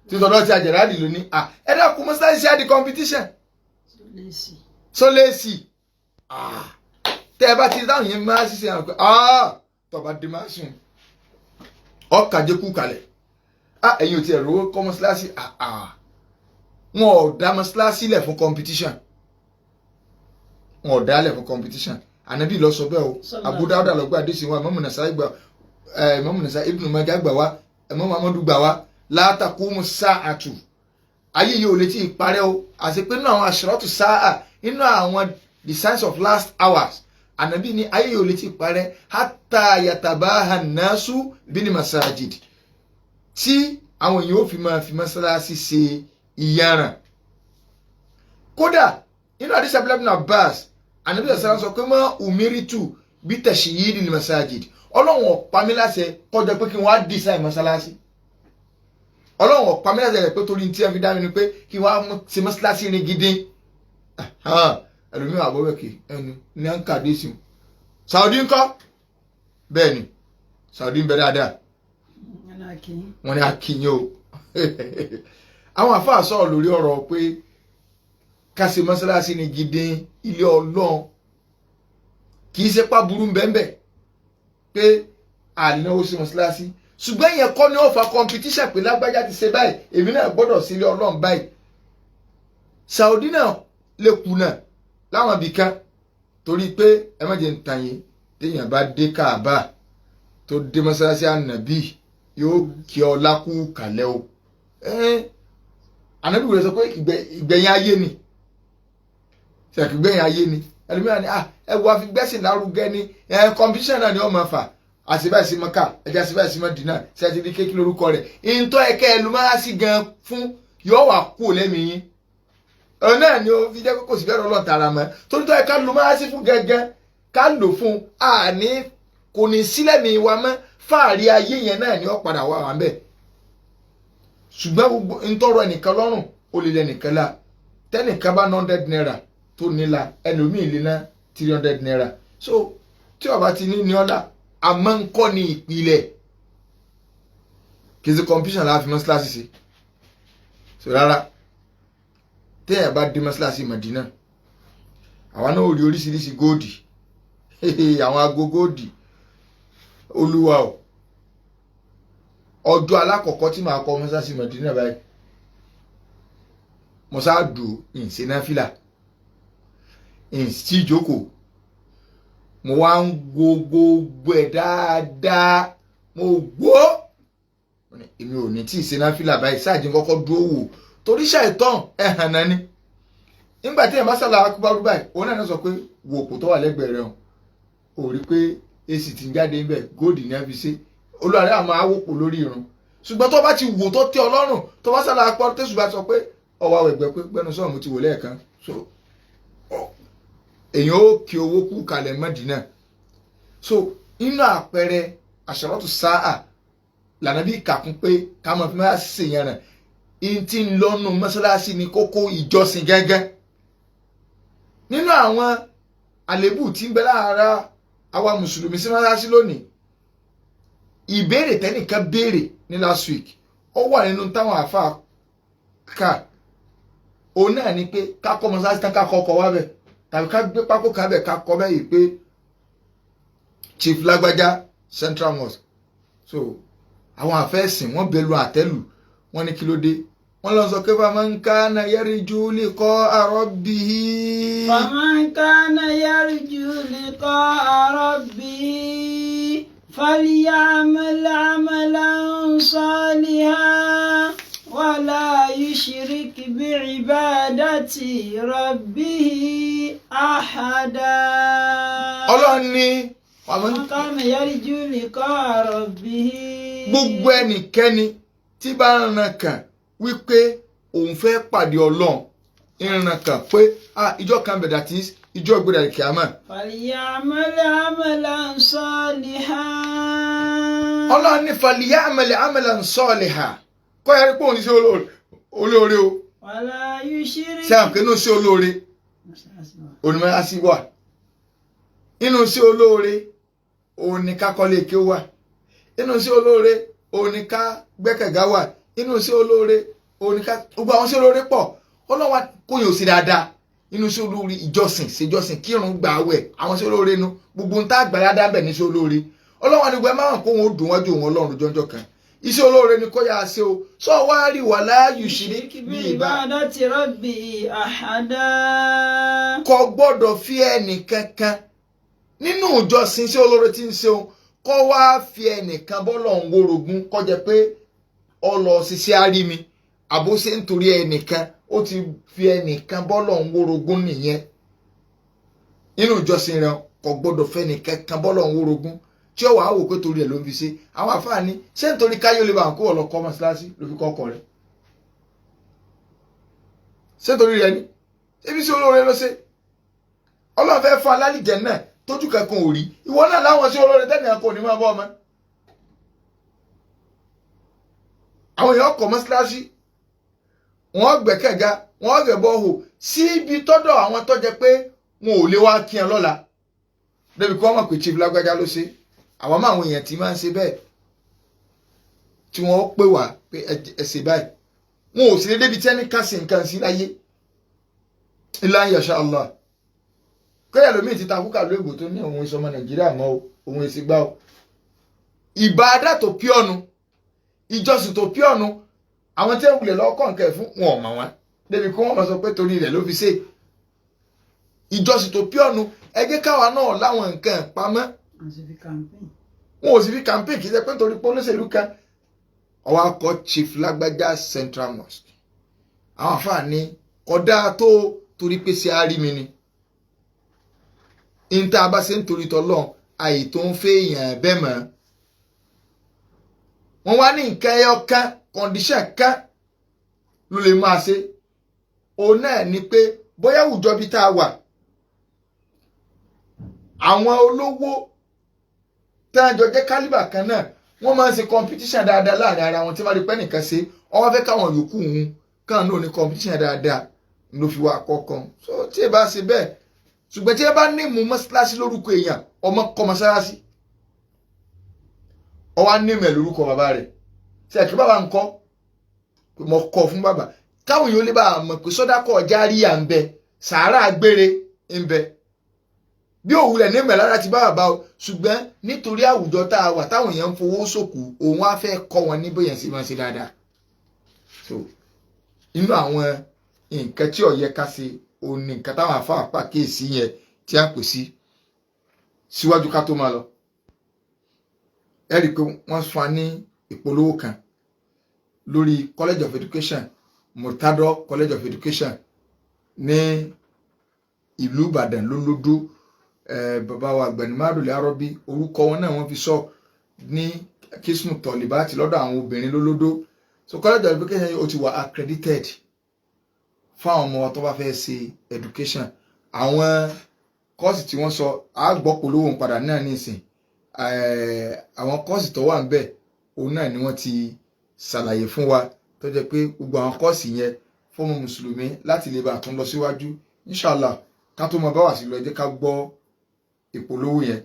títọ́dọ̀ tí a jàrádì lóní. Ẹ dákun, mọ́sálásí ṣe á di competition sólèsì. Tẹ́ ẹ bá ti dáhùn yẹn máa ṣiṣẹ́ àwọn pé tọba dé máa sùn ọkàjẹ́ kú kalẹ̀. Ẹ̀yin ò tiẹ̀ rówó kọ́ mọ́sálásí. Wọn ò dá mọ́sálásí lẹ̀ fún competition, wọn ò dá lẹ̀ fún competition. Ànábì lọ sọ bẹ́ẹ̀ o. Abu Dawuda lọ gbé àdéhùn wa, Imam Nasa'i gbà, Imam Nasa'i, Ibn Majah gbà wá, Imam Ahmadu gbà wá. La taqumu sa'atu, ayé yìí ò lè tí ì parẹ́ o. Àti pé nínú àwọn ashratu sa'a, nínú àwọn the signs of last hours, ànábì ní ayé yìí ò lè tí ì parẹ́ hatta yatabaha nasu bil masajid, tí àwọn èèyàn ò fi máa fi mọ́sálásí ṣe ìyàrá. Kódà nínú àdìsí Abdullahi ibn Abbas, ànábì sọ̀rọ̀ sọ pé mọ́ umiritu bí tashyidil masajid, ọlọ́run ó pa mí láṣẹ kọjá pé kí wọ́n á design mọ́sálásí. Ọlọ́run ó pa mí láṣẹ rẹ̀ pé torí tí ẹ fi dá mi ni pé kí wọ́n á ṣe mọ́sálásí ní gidi. Ẹlòmíràn àbọ̀wẹ̀kì ẹnu ní à ń kàdé sí i. Saudi ńkọ́? Bẹ́ẹ̀ ni, Saudi ń bẹ dáadáa, wọ́n ní akínyìn o. Àwọn àfáà sọ̀rọ̀ lórí ọ̀rọ̀ pé ká ṣe mọ́sálásí ní gidi ilé ọlọ́run, kì í ṣe pa burú bẹ́ẹ̀ pé ànáwó sí mọ́sálásí, ṣùgbọ́n ìyẹn kọ́ ni ó fa competition pé lágbájá ti ṣe báyìí, èmi náà gbọ́dọ̀ sí ilé ọlọ́run báyìí. Saudi náà lè kùnà láwọn ibì kan torí pé ẹ má jẹ́ ń tàn yín, téèyàn bá dé Káàbà tó dé mọ́sálásí ànàbí yóò kí ọ lákú kàlẹ́ o. Ànàbí wòle sọ pé ìgbẹ̀yìn ayé ni, ṣèkìgbẹ̀yìn ayé ni. Ẹlòmíràn ni ẹ wo àfi gbẹ́sìn lárugẹ ni competition náà ni ó máa fà àṣìbáyìí sí Mọ́kà, ẹja àṣìbáyìí sí Mọ́dínà, ṣe àti ní kékeré lórúkọ rẹ̀ ìntọ́ ẹ̀kẹ́ ẹlòmíràn gan fún yóò wà kú lẹ́mìí yín. Ọ̀nà náà ni ó fi jẹ́ kó kò sí bẹ́ẹ̀ lọ́n tara mọ́ torí tó ẹ̀ka ló máa sí fún gẹ́gẹ́. Ká lò fún àní kò ní sílẹ̀ mi wa mọ́, fáàrí ayé yẹn náà ni ó padà wà wà ń bẹ̀. Ṣùgbọ́n gbogbo ntọ́rọ ẹnìkan lọ́rùn ó lè lẹ́nìkan la. Tẹ́nìkan bá 100 naira tó níla, ẹlòmíì lè ná 300 naira. So tí ó bá ti ní ní ọ̀la, àmọ́ ń kọ́ ni ìpìlẹ̀. Kì í ṣe competition la fi mọ́ṣáláṣí ṣe. So rárá, téèyàn bá dé mọ́ṣáláṣí Mọ̀dínà, àwa náà ò rí oríṣiríṣi góòdì, àwọn aago góòdì. Olúwa o, ọjọ́ alákọ̀ọ́kọ́ tí màá kọ́ mọ́ṣáláṣí Mọ̀dínà báyìí, mo sá dùn ìṣe náfìlà ìṣí ìjókòó, mo wá ń wo gbogbo ẹ̀ dáadáa. Mo gbó èmi ò ní tí ì ṣe náfìlà báyìí, sáàjì kọ́kọ́ dúró wò torí ṣàìtàn ẹ̀hàn náà ni. Nígbà tí ẹ̀ bá sàlà akúbárú báyìí, òun náà sọ pé wò kò tó wà lẹ́gbẹ̀ẹ́ rẹ̀ o, ò rí pé èsì ti ń jáde níbẹ̀, góòdì ní ẹ fi ṣe. Olùwàrẹ́ àmọ́ awòpò lórí irun. Ṣùgbọ́n tó bá ti wò tó tẹ́ Ọlọ́run, tó bá sàlà akúbárú, tẹ̀sùn bá sọ pé ọwọ́ àwẹ̀gbẹ́ pé gbẹ́nu sọ̀rọ̀ mo ti wò lẹ́ẹ̀kan, so èèyàn ó kí owó kú kalẹ̀ Mọ́dínà. So inú àpẹẹrẹ àṣàrọ́tù sáà lànà bí kàkún pé ká máa fi máa ṣèyàn rẹ̀ in ti ń lọ́nu mọ́ṣáláṣí ní kókó ìjọsìn gẹ́gẹ́. Nínú àwọn àlébù tí ń bẹ lára àwa mùsùlùmí sí mọ́ṣáláṣí lónìí, ìbéèrè tẹ́nìkan béèrè ní last week, ó wà nínú táwọn àáfàá kà, òun náà ni pé ká kọ́ mọ́ṣáláṣí tán, ká kọ́ ọkọ̀ wá bẹ̀, tàbí ká gbé pákó kábẹ̀, ká kọ́ bẹ́ẹ̀ yìí pé Chief Lágbájá Central Mosque. So àwọn àfẹ́sìn wọ́n bẹ̀lú àtẹ́lù, wọ́n ní kí ló dé, wọ́n lọ sọ pé faman kana yarju liqa'a rabbihi. Faman kana yarju liqa'a rabbihi falya'mal 'amalan salihan wala yushrik bi'ibadati rabbihi ahada. Ọlọ́run ní faman kana yarju liqa'a rabbihi. Gbogbo ẹnikẹ́ni tí bá ń ran kàn wípé òun fẹ́ pàdé Ọlọ́run, ń ran kàn pé ìjọ kan bẹ̀dà tí ìjọ ìgbéra kìámà. Falya'mal 'amalan salihan. Ọlọ́run ní falya'mal 'amalan salihan, kọ́ yẹrí pé òun ṣe olóore o. Wala yushrik. Ṣé àwọn kìnnìún ṣe olóore onímọ̀lásí wà inú sí olóore, òun ni ká kọ́lé kí ó wà inú sí olóore, òun ni ká gbẹ́kẹ̀gá wà inú sí olóore, òun ni ká gbogbo àwọn sí olóore pọ̀. Ọlọ́wà kò yóò sí dáadáa inú sí olóore, ìjọsìn ṣèjọsìn, kírun, gbà wẹ̀, àwọn sí olóore nu gbogbo ń tá àgbàlá bẹ̀ ní sí olóore. Ọlọ́wà ni gbogbo ẹ máa hàn kó wọn ó dùn wájú òun Ọlọ́run jọjọ kan. Iṣẹ́ olóore ni kó yáa ṣe o. Sọ wá rí wala yushrik bí ibadati rabbi ahada. Kò gbọ́dọ̀ fi ẹnì kankan nínú ìjọsìn iṣẹ́ olóore tí ń ṣe o, kó wá fi ẹnìkan bọ́lọ̀ ń worogún, kó jẹ́ pé ọlọ ṣiṣẹ́ àrí mi àbó ṣe ń torí ẹnìkan, ó ti fi ẹnìkan bọ́lọ̀ ń worogún nìyẹn. Nínú ìjọsìn rẹ kò gbọ́dọ̀ fẹ́ ẹnìkan bọ́lọ̀ ń worogún tí ó wàá wò pé torí ẹ̀ ló ń fi ṣe. Àwọn àfáàní ṣé nítorí káyọ̀ lè bá àwọn kó wọ̀ lọ kọ́ mọ́ṣáláṣí ló fi kọ́ ọkọ rẹ̀, ṣé nítorí rẹ ni? Ebi sí olóore ló ṣe. Ọlọ́run fẹ́ fún alálìjẹ náà tójú kankan ò rí, ìwọ náà láwọn sí olóore tẹ́nìyàn kò ní máa bọ́ ọmọ. Àwọn èèyàn kọ́ mọ́ṣáláṣí, wọ́n gbẹ́kẹ̀ga, wọ́n rẹ̀bọ̀ hò síbi tọ́dọ̀ àwọn tó jẹ́ pé wọn ò lè wá kí ẹ lọ́la débi kí wọ́n mọ̀ pé Chief Lágbájá ló ṣe. Àwọn máa àwọn èèyàn tí máa ń ṣe bẹ́ẹ̀ tí wọ́n pè wá pé ẹ ṣe báyìí, wọn ò sì lè débi tí ẹni ká sí nǹkan sí láyé ilá yasha Allah. Kẹ́yà lómi ti ta kúkà lóògùn tó ní òun ìsọmọ Nàìjíríà mọ́ o, òun èsì gbá o. Ìbáadà tó píọ̀nù, ìjọsìn tó píọ̀nù, àwọn tí wọ́n wulẹ̀ lọ́kọ̀ nǹkan ẹ̀ fún wọn ò mọ̀ wọn débi kí wọ́n máa sọ pé torí rẹ̀ ló fi ṣe. Ìjọsìn tó píọ̀nù, ẹ jẹ́ káwa náà láwọn nǹkan pamọ́. Wọn ò sì fi campaign, kì í ṣe pé nítorí pé olóṣèlú kan. Ọwọ́ akọ Chief Lágbájá Central Mosque. Àwọn àfààní kódà tó torí pé ṣe á rí mi ni. Níta bá ṣe ń torí tọ́lọ́ àyè tó ń fẹ́ èèyàn bẹ́ẹ̀ mọ́. Wọ́n wá ní nǹkan ẹyọ kan, kọ̀ǹdíṣàn kan ló lè máa ṣe. Òun náà ni pé bóyá àwùjọ bíi tá a wà, Àwọn olówó tí wọ́n jọ jẹ́ kálíbà kan náà, wọ́n máa ń ṣe competition dáadáa láàrin ara wọn. Tí wọ́n rí pé nìkan ṣe, ọwọ́ fẹ́ káwọn yòókù òun kàn náà ní competition dáadáa ló fi wá kọ̀ọ̀kan. So tí ẹ bá ṣe bẹ́ẹ̀, ṣùgbọ́n tí ẹ bá ní mú mọ́ṣáláṣí lórúkọ èèyàn, ọmọ kọ́ mọ́ṣáláṣí, ọwọ́ á ní mẹ̀ lórúkọ bàbá rẹ̀, ṣe kí bàbá ń kọ́ mọ̀ kọ́ fún bàbá, káwọn èèyàn lè bá a mọ̀ pé sọ́dákọ̀ járíyà ń bẹ, sàárà gbére ń bẹ. Bí òwúlẹ̀ ní mẹ̀lára ti bá bàbá o, ṣùgbọ́n nítorí àwùjọ tá a wà táwọn èèyàn ń fowó ṣòkù, òun á fẹ́ kọ́ wọn ní bóyá sí máa ṣe dáadáa. So inú àwọn nǹkan tí ó yẹ ká ṣe òun ni nǹkan táwọn àfáà pàkíyèsí yẹn tí a pè sí síwájú ká tó máa lọ. Ẹ rí i pé wọ́n fún wa ní ìpolówó kan lórí College of Education, Murtado College of Education ní ìlú Ìbàdàn lólódó. Bàbá wa Àgbẹ̀ni Arọ́bí, orúkọ wọn náà wọ́n fi sọ ní kismu tọ̀lìbáàtì lọ́dọ̀ àwọn obìnrin lólódó. So College of Education yìí ó ti wà accredited fún àwọn ọmọ wa tó bá fẹ́ ṣe education. Àwọn kọ́ọ̀sì tí wọ́n sọ àgbọ̀pọ̀lówó ń padà náà nísìn. Àwọn kọ́ọ̀sì tó wà ń bẹ̀ òun náà ni wọ́n ti ṣàlàyé fún wa, tó jẹ́ pé gbogbo àwọn kọ́ọ̀sì yẹn fọ́ọ̀mù mùsùlùmí láti lè bá a tún lọ síwájú inshallah. Ká tó mọ bá wà sí lọ, ẹ jẹ́ ká gbọ́ ìpolówó yẹn.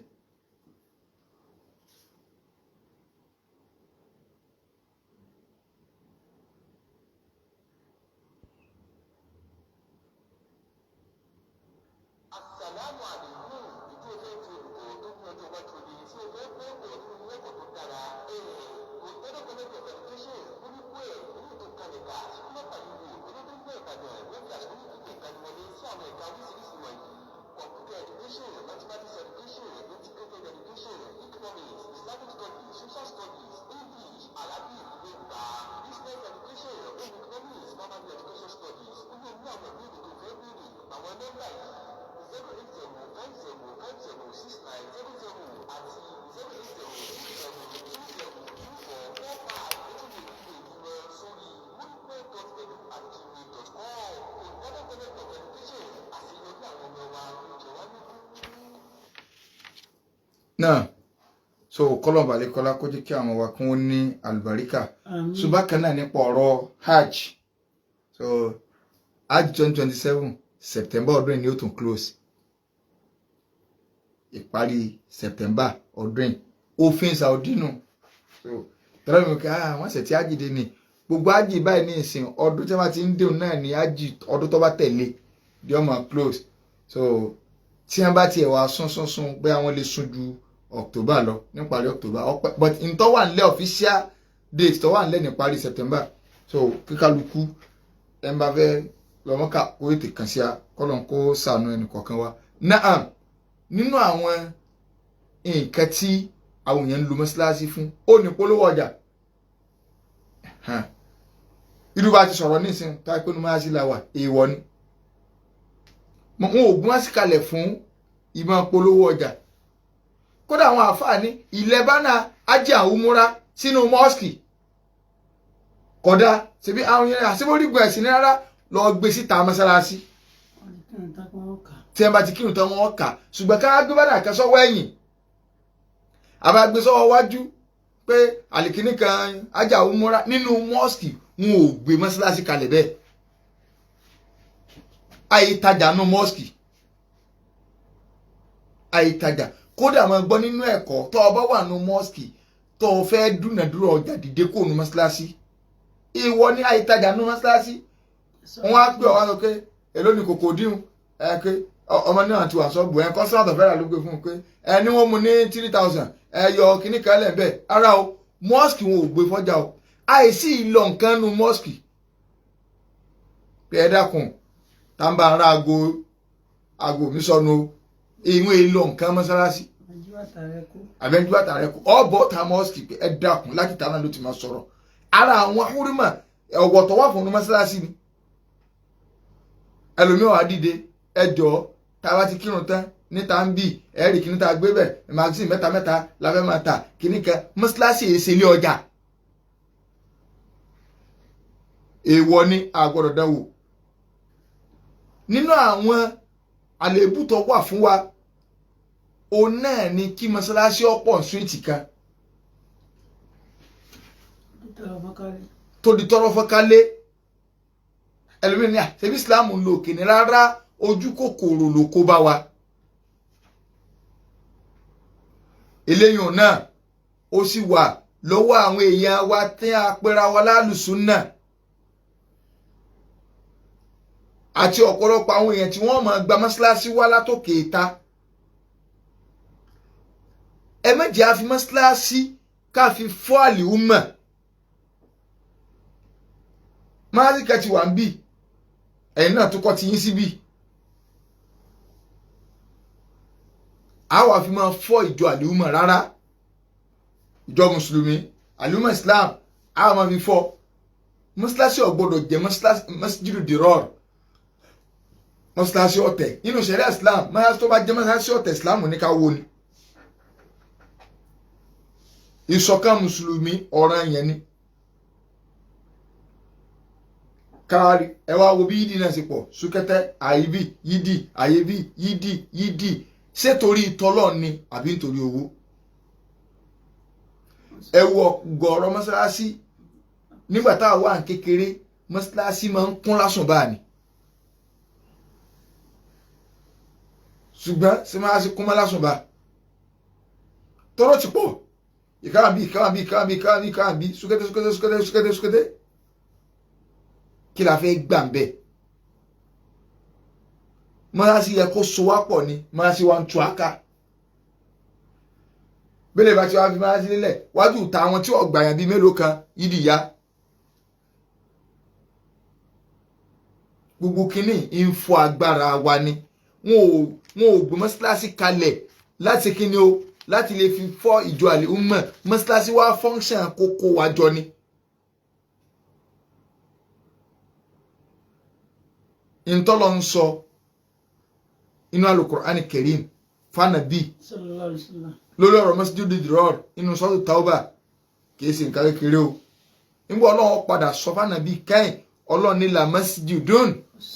Assalamu alaikum. Ìdí o fẹ́ di olùkọ́ tó ní ọjọ́ iwájú rere, tí o fẹ́ kọ́ ẹ̀kọ́ nínú ilé ẹ̀kọ́ tó dára. Murtado College of Education orúkọ ẹ̀ ní ètò kàlẹ̀kà síkúlọ̀pà ìwò olódóńgbò Ìbàdàn wọ́n fi àsìkò ìdíje ìgbaniwọlé sí àwọn ẹ̀ka oríṣiríṣi wọ̀nyí: Computer Education, Mathematics Education, Integrated Education, Economics, Islamic Studies, Social Studies, English, Arabic, Yorùbá, Business Education, Home Economics, Primary Education Studies. Ó lè ní àwọn ìbéèrè tó fẹ́ béèrè. Àwọn nọ́mbà yìí: 08050506900 àti 08067202445. Ó tún lè fi èyí lọ sórí muripe.edu@gmail.com. Murtado College of Education, àṣeyọrí àwọn ọmọ wa ló jẹ wá lógún. Náà so kọlọmba lẹkọlá kó jẹ́ kí àwọn wa kún ó ní àlùbáríkà. Àmín. So bákan náà nípa ọ̀rọ̀ hajj, so hajj 2027 September ọdún yìí ni ó tún close, ìparí September ọdún yìí, òfin Saudi nù. So tọ́lá mi kí wọ́n ṣẹ̀ tí hajj dé ni gbogbo hajj báyìí ní ìsìn ọdún tí wọ́n ti ń dèun náà ní hajj ọdún tó bá tẹ̀lé di ọmọ close. So tí wọ́n bá tiẹ̀ wá sún sún sún bóyá wọ́n lè sún ju October lọ níparí October ọpẹ́, but ntọ́ wà nílẹ̀ official date tó wà nílẹ̀ níparí September. So kíkálukú ẹ̀ ń bá fẹ́ lọ́mọ́ká kó ètè kàn sí a, kọ́lọ́n kó sànú ẹnì kọ̀ọ̀kan wa. Naam, nínú àwọn nǹkan tí àwọn èèyàn ń lo mọ́ṣáláṣí fún ó ní polówó ọjà. Hàn. Irú bá ti sọ̀rọ̀ nísìnyí tá a pé ní mọ́ṣáláṣí la wà, èèwọ̀ ni wọn ò gún àsìkalẹ̀ fún ìmọ̀ polówó ọjà. Kódà àwọn àáfàá ní ilẹ̀ bánà ajé àwọn múra sínú mọ́ọ̀sì kódà ṣebí àwọn yẹn àṣebórígun ẹ̀sìn ní rárá lọ gbé síta mọ́sálásí. Tí ẹ bá ti kírun tán wọ́n kà, ṣùgbọ́n ká gbé bánà kan sọ́wọ́ ẹ̀yìn àbá gbé sọ́wọ́ wájú pé àlìkíní kan ajé àwọn múra nínú mọ́ọ̀sì, wọn ò gbé mọ́sálásí kalẹ̀ bẹ́ẹ̀. Àìtajà nínú mọ́ọ̀sì, àìtajà. Kódà máa gbọ́ nínú ẹ̀kọ́, tó o bá wà nínú mọ́ọ̀sì tó o fẹ́ dúnàdúrà ọjà, dìde kó nu mọ́ṣáláṣí. Ìwọ ní àìtajà nínú mọ́ṣáláṣí. Wọ́n á pè ọ́ wá sọ pé èló ni kòkò díhùn ẹ pé ọmọ náà ti wà sọ́ọ̀bù ẹ kọ́sọ́nà tó fẹ́ràn ló gbé fún un pé ẹ ní wọ́n mú ní 3,000 ẹ yọ kíní kan lẹ̀ bẹ́ẹ̀. Ara o, mọ́ọ̀sì wọn ò gbé fọ́jà o, àìsí ìlọ nǹkan nu mọ́ọ̀sì pé ẹ dákun tá n bá ń ra aago aago mi sọnù o, ìwọ̀n ìlọ nǹkan mọ́ṣáláṣí àbẹ́jú àtàrẹ kú ọ̀bọ̀ ta mọ́ọ̀sì pé ẹ dákun láti ta náà ló ti máa sọ̀rọ̀. Ara àwọn húrímà ọ̀wọ̀ tó wà fún mọ́ṣáláṣí ni ẹlòmíràn á dìde ẹ jọ̀ọ́ tá a bá ti kírun tán níta ń bì ẹ̀rì kìíní tá a gbé bẹ̀ magazine mẹ́ta mẹ́ta la fẹ́ máa tà kìíní kan mọ́ṣáláṣí èsì ilé ọjà èèwọ̀ ni a gbọ́dọ̀ dánwò. Nínú àwọn àléébù tó wà fún wa òun náà ni kí mọ́sálásí ọ̀pọ̀ síríìtì kan tó di tọrọ fọ́nkálé. Ẹlòmíràn ní ṣebí Islam ń lo òkè ní rárá, ojú kòkòrò ló kó bá wa. Eléyìí náà ó sì wà lọ́wọ́ àwọn èèyàn wa tí a pera wa lálùsùn náà àti ọ̀pọ̀lọpọ̀ àwọn èèyàn tí wọ́n máa gba mọ́ṣáláṣí wá látòkè ìta. Ẹ má jẹ́ a fi mọ́ṣáláṣí ká fi fọ́ àlìhùmọ̀. Mọ́ṣáláṣí kan ti wà ń bì, ẹ̀yin náà tó kọ́ ti yín síbì. A wà fi máa fọ́ ìjọ àlìhùmọ̀ rárá. Ìjọ mùsùlùmí, àlìhùmọ̀ Islam, a máa fi fọ́. Mọ́ṣáláṣí ò gbọ́dọ̀ jẹ́ mọ́ṣáláṣí dìrọ́ọ̀rù, mọ́ṣáláṣí ọ̀tẹ̀. Nínú ṣẹ̀ríà Islam, mọ́ṣáláṣí tó bá jẹ́ mọ́ṣáláṣí ọ̀tẹ̀, Islam ní ká wó ni. Ìṣọ̀kan mùsùlùmí ọ̀ràn yẹn ni. Kárí ẹ wá wo bí yídì náà ṣe pọ̀ súkẹ́tẹ́, àyíbí yídì, àyíbí yídì, yídì. Ṣé torí tọ́lọ́ ni àbí nítorí owó? Ẹ wo ọ̀gọ̀ọ̀rọ̀ mọ́ṣáláṣí nígbà tá a wà ní kékeré, mọ́ṣáláṣí máa ń kún lásùn báà ni. Ṣùgbọ́n ṣe máa ṣe kún mọ́ lásùn bá tọ́rọ̀ ti pọ̀, ìkàràbí ìkàràbí ìkàràbí ìkàràbí ìkàràbí, súkẹ́tẹ́ súkẹ́tẹ́ súkẹ́tẹ́ súkẹ́tẹ́ súkẹ́tẹ́. Kí la fẹ́ gbà ń bẹ̀? Mọ́ṣáláṣí yẹ kó so wá pọ̀ ni, mọ́ṣáláṣí wa ń tu aká. Bẹ́lẹ̀ bá ti wá fi mọ́ṣáláṣí lélẹ̀ wájú ta àwọn tí ọ̀gbà yẹn bíi mélòó kan yídì ya. Gbogbo kínní ń fọ agbára wa ni. Wọn ò gbé mọ́ṣáláṣí kalẹ̀ láti kíni o, láti lè fi fọ́ ìjọ àlè umma. Mọ́ṣáláṣí wá fọ́nṣàn kókó wa jọ ni. Ntọ́lọ́ ń sọ inú Al-Qur'an Karim fanabi lórí ọ̀rọ̀ masjidu dirar inú sọ́tù Tauba, kìí ṣe nǹkan kékeré o. Nígbà Ọlọ́run padà sọ fanabi kẹ́hìn, Ọlọ́run ní la masjidun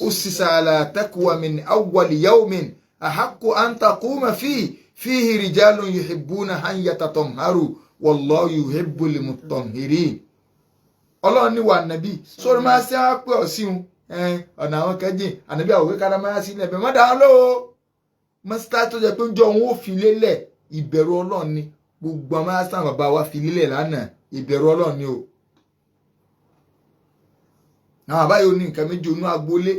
ussisa ala taqwa min awwali yawmin ahaqqu an taquma fihi fihi rijalun yuhibbuna an yatatahharu wallahu yuhibbul mutahhirin. Ọlọ́run ní wà nàbí sórí máa ṣe á pé ọ̀sìn ọ̀nà àwọn kẹ́jìn ànábì àwọn kékeré máa sí ilẹ̀ bẹ́ẹ̀ má dáa lọ́wọ́ mọ́sítá tó jẹ́ pé ń jọ òun ó fi lélẹ̀. Ìbẹ̀rù Ọlọ́run ni gbogbo àwọn asán bàbá wa fi lélẹ̀ lánàá, ìbẹ̀rù Ọlọ́run ni o. Àwọn àbáyọ ní nǹkan méjì onú agboolé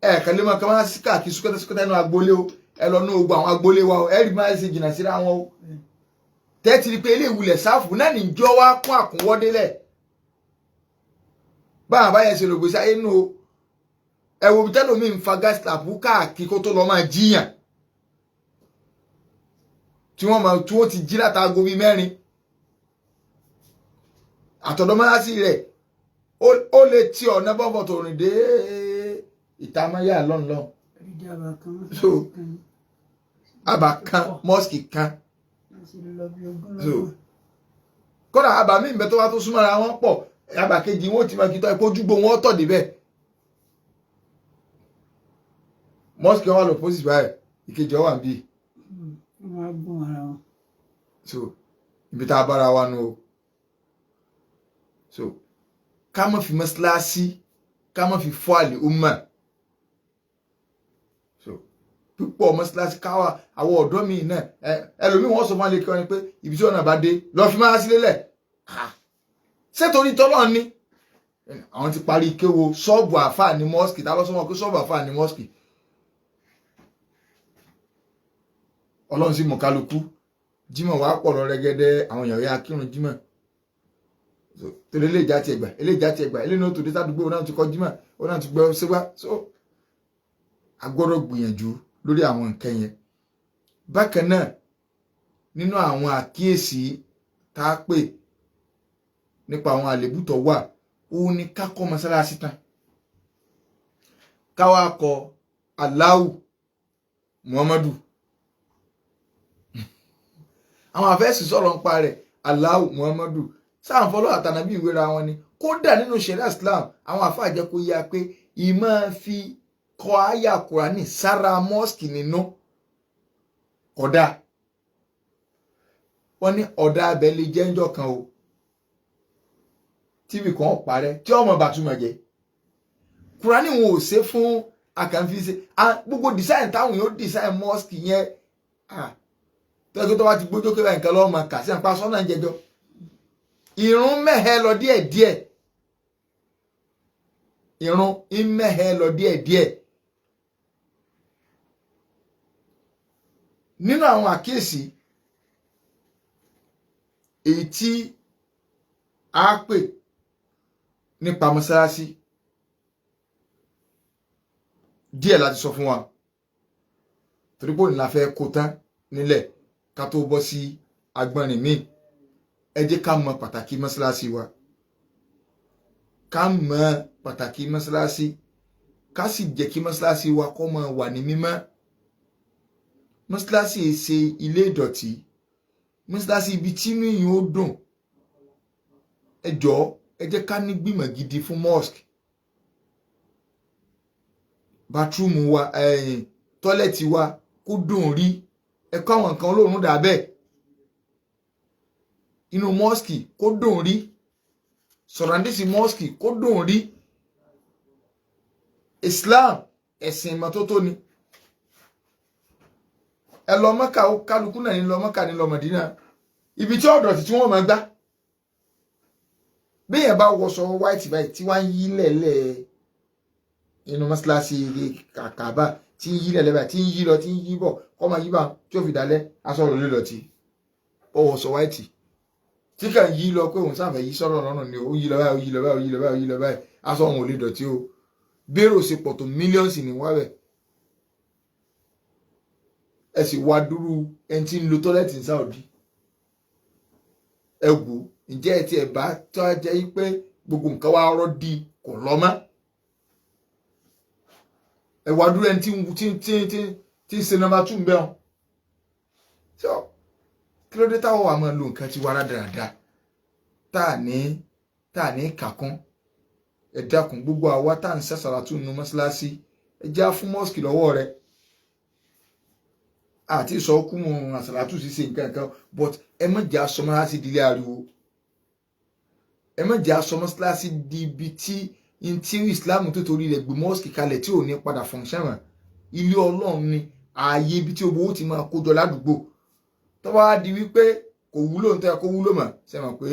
ẹ̀ẹ̀kan lé máa ká máa sí káàkiri súkẹ́tẹ́ súkẹ́tẹ́ inú agboolé o. Ẹ lọ ní gbogbo àwọn agboolé wa o, ẹ rí máa ṣe jìnnà síra wọn o. Tẹ́tí rí pé ilé ìwulẹ̀ sáfù náà níjọ́ wa kún àkúnwọ́délẹ̀ báwọn àbáyẹ ṣe lògbèsè ayé nù o. Ẹ wo tẹ́lómi ń fa gas tap káàkiri kó tó lọ máa jiyàn tí wọ́n máa tí wọ́n ti jí látago bíi mẹ́rin àtọ̀dọ́mọ́lásí rẹ̀ ó lè ti ọ̀nà bọ́bọ̀ tó rìn dé ìtàmáyà lọ́nlọ́n. So àbá kan mọ́sìkì kan, so kódà àbá mi ìbẹ́ tó wá tó súnmọ́ra wọn pọ̀, àbá kejì wọn ò ti máa kí tọ́ ẹ kó júgbó wọn tọ̀ débẹ̀. Mọ́sìkì wọn wà lọ́pọ̀sì báyìí, ìkejì wọn wà ń bí. So ibi tá a bára wa nu o. So ká má fi mọ́sálásí ká má fi fọ́ àlè umma. So púpọ̀ mọ́sálásí káwa àwọn ọ̀dọ́ mi náà ẹlòmíì wọ́n sọ fún alẹ́ kí wọ́n ní pé ibi tí ọ̀nà bá dé lọ́ọ́ fi mọ́sálásí lélẹ̀. Ṣé torí tọ́lọ́ ni àwọn ti parí kéwo ṣọ́ọ̀bù àfáà ní mọ́sìkì tá lọ́sọ́mọ́ pé ṣọ́ọ̀bù àfáà ní mọ́sìkì. Ọlọ́run sì mọ̀ kálukú jímọ̀ wàá pọ̀ lọ rẹ́gẹ́dẹ́, àwọn èèyàn yà kírun jímọ̀ torí eléyìí já ti ẹgbà, eléyìí já ti ẹgbà, eléyìí náà tó dé sádùúgbò náà ti kọ jímọ̀, ó náà ti gbọ́ síwá. So a gbọ́dọ̀ gbìyànjú lórí àwọn nǹkan yẹn. Bákan náà nínú àwọn àkíyèsí tá a pè nípa àwọn àlébù tó wà, òun ni ká kọ́ mọ́sálásí tán, ká wá kọ Allahu Muhammadu. Àwọn àfẹ́sì sọ̀rọ̀ ń pa rẹ̀, Allahu Muhammadu sáàfọ́lọ́ àtànàbí ìwéra wọn ni. Kódà nínú ṣẹ̀ríà Islam àwọn àfáà jẹ́ kó yá pé ìmọ̀ fi kọ àyà Kùránì sára mọ́ọ̀sì nínú kódà. Wọ́n ní ọ̀dà abẹ lè jẹ́ ńjọ́ kan o, tíbi kan parẹ́ tí ọmọ bàtúmọ̀ jẹ́. Kùránì wọn ò ṣe fún àkànfi ṣe gbogbo design táwọn yóò design mosque yẹn, tọ́jú tó bá ti gbójú kébà nǹkan lọ́wọ́ máa kà sí àpá sọ́nà jẹjọ́. Ìrun mẹ́hẹ lọ díẹ̀díẹ̀, ìrun mẹ́hẹ lọ díẹ̀díẹ̀. Nínú àwọn àkíyèsí èyí tí a pè nípa mọ́sálásí díẹ̀ láti sọ fún wa, torí pé òní la fẹ́ kó tán nílẹ̀ ká tó bọ́ sí agbọ́nrin míì. Ẹ jẹ́ ká mọ pàtàkì mọ́sálásí wa, ká mọ pàtàkì mọ́sálásí, ká sì jẹ́ kí mọ́sálásí wa kó máa wà ní mímọ́. Mọ́sálásí ṣe ilé ìdọ̀tí, mọ́sálásí ibi tí inú èèyàn ó dùn. Ẹ jọ̀ọ́, ẹ jẹ́ ká ní gbìmọ̀ gidi fún mosque. Bathroom wa, tọ́lẹ̀tì wa kó dùn rí, ẹ kọ́ àwọn nǹkan olóòórùn dà bẹ́ẹ̀. Inú mosque kó dùn rí, sọ̀rọ̀ǹdísì mosque kó dùn rí. Islam ẹ̀sìn ìmọ́tótó ni. Ẹ lọ Mọ́kà, kálukú náà ní lọ Mọ́kà ní lọ Mọ̀dínà, ibi tí ọ̀dọ̀ tí wọ́n máa gbá. Bí èèyàn bá wọṣọ white báyìí tí wọ́n ń yí lẹ̀lẹ̀ inú mọ́ṣáláṣí Kàbà, tí ń yí lẹ̀lẹ̀ báyìí, tí ń yí lọ, tí ń yí bọ̀, kọ́ máa yí bá tí ó fi dalẹ̀, aṣọ rẹ̀ lè lọ tí ó wọṣọ white tí kàn yí lọ pé òun sáfẹ́ yí sọ́rọ̀ lọ́rùn ni, ó yí lọ báyìí, ó yí lọ báyìí, ó yí lọ báyìí, ó yí lọ báyìí, aṣọ òun ò lè dọ̀tí o. Bérò ṣe pọ̀ tó mílíọ̀nù ní wá bẹ̀. Ẹ sì wá dúró ẹni tí ń lo tọ́lẹ́tì ní Saudi. Ẹ wò, ǹjẹ́ ẹ tiẹ̀ bá tó a jẹ́ pé gbogbo nǹkan wá rọ́ di kò lọ mọ́. Ẹ wá dúró ẹni tí ń ṣe nọ́mbà 2 ń bẹ́ wọn. Kí ló dé táwọn wà máa lo nǹkan tí wàrà dáradára tá à ní kàkún? Ẹ dákun, gbogbo àwa tá à ń ṣàṣàlátù nínú mọ́ṣáláṣí, ẹ já fún mọ́sìkì lọ́wọ́ rẹ̀. Àti ìsọkúmù àṣàlátù ṣíṣe nǹkan kan, but ẹ má jẹ́ aṣọ mọ́ṣáláṣí di ilé ariwo. Ẹ má jẹ́ aṣọ mọ́ṣáláṣí di ibi tí ntí Islam tó torí rẹ̀ gbé mọ́sìkì kalẹ̀ tí ò ní padà function mọ́. Ilé Ọlọ́run ni ààyè ibi tí owó ti máa kójọ ládùúgbò. Tó bá di wípé kò wúlò ń tẹ́ kó wúlò mọ́, ṣe mọ̀ pé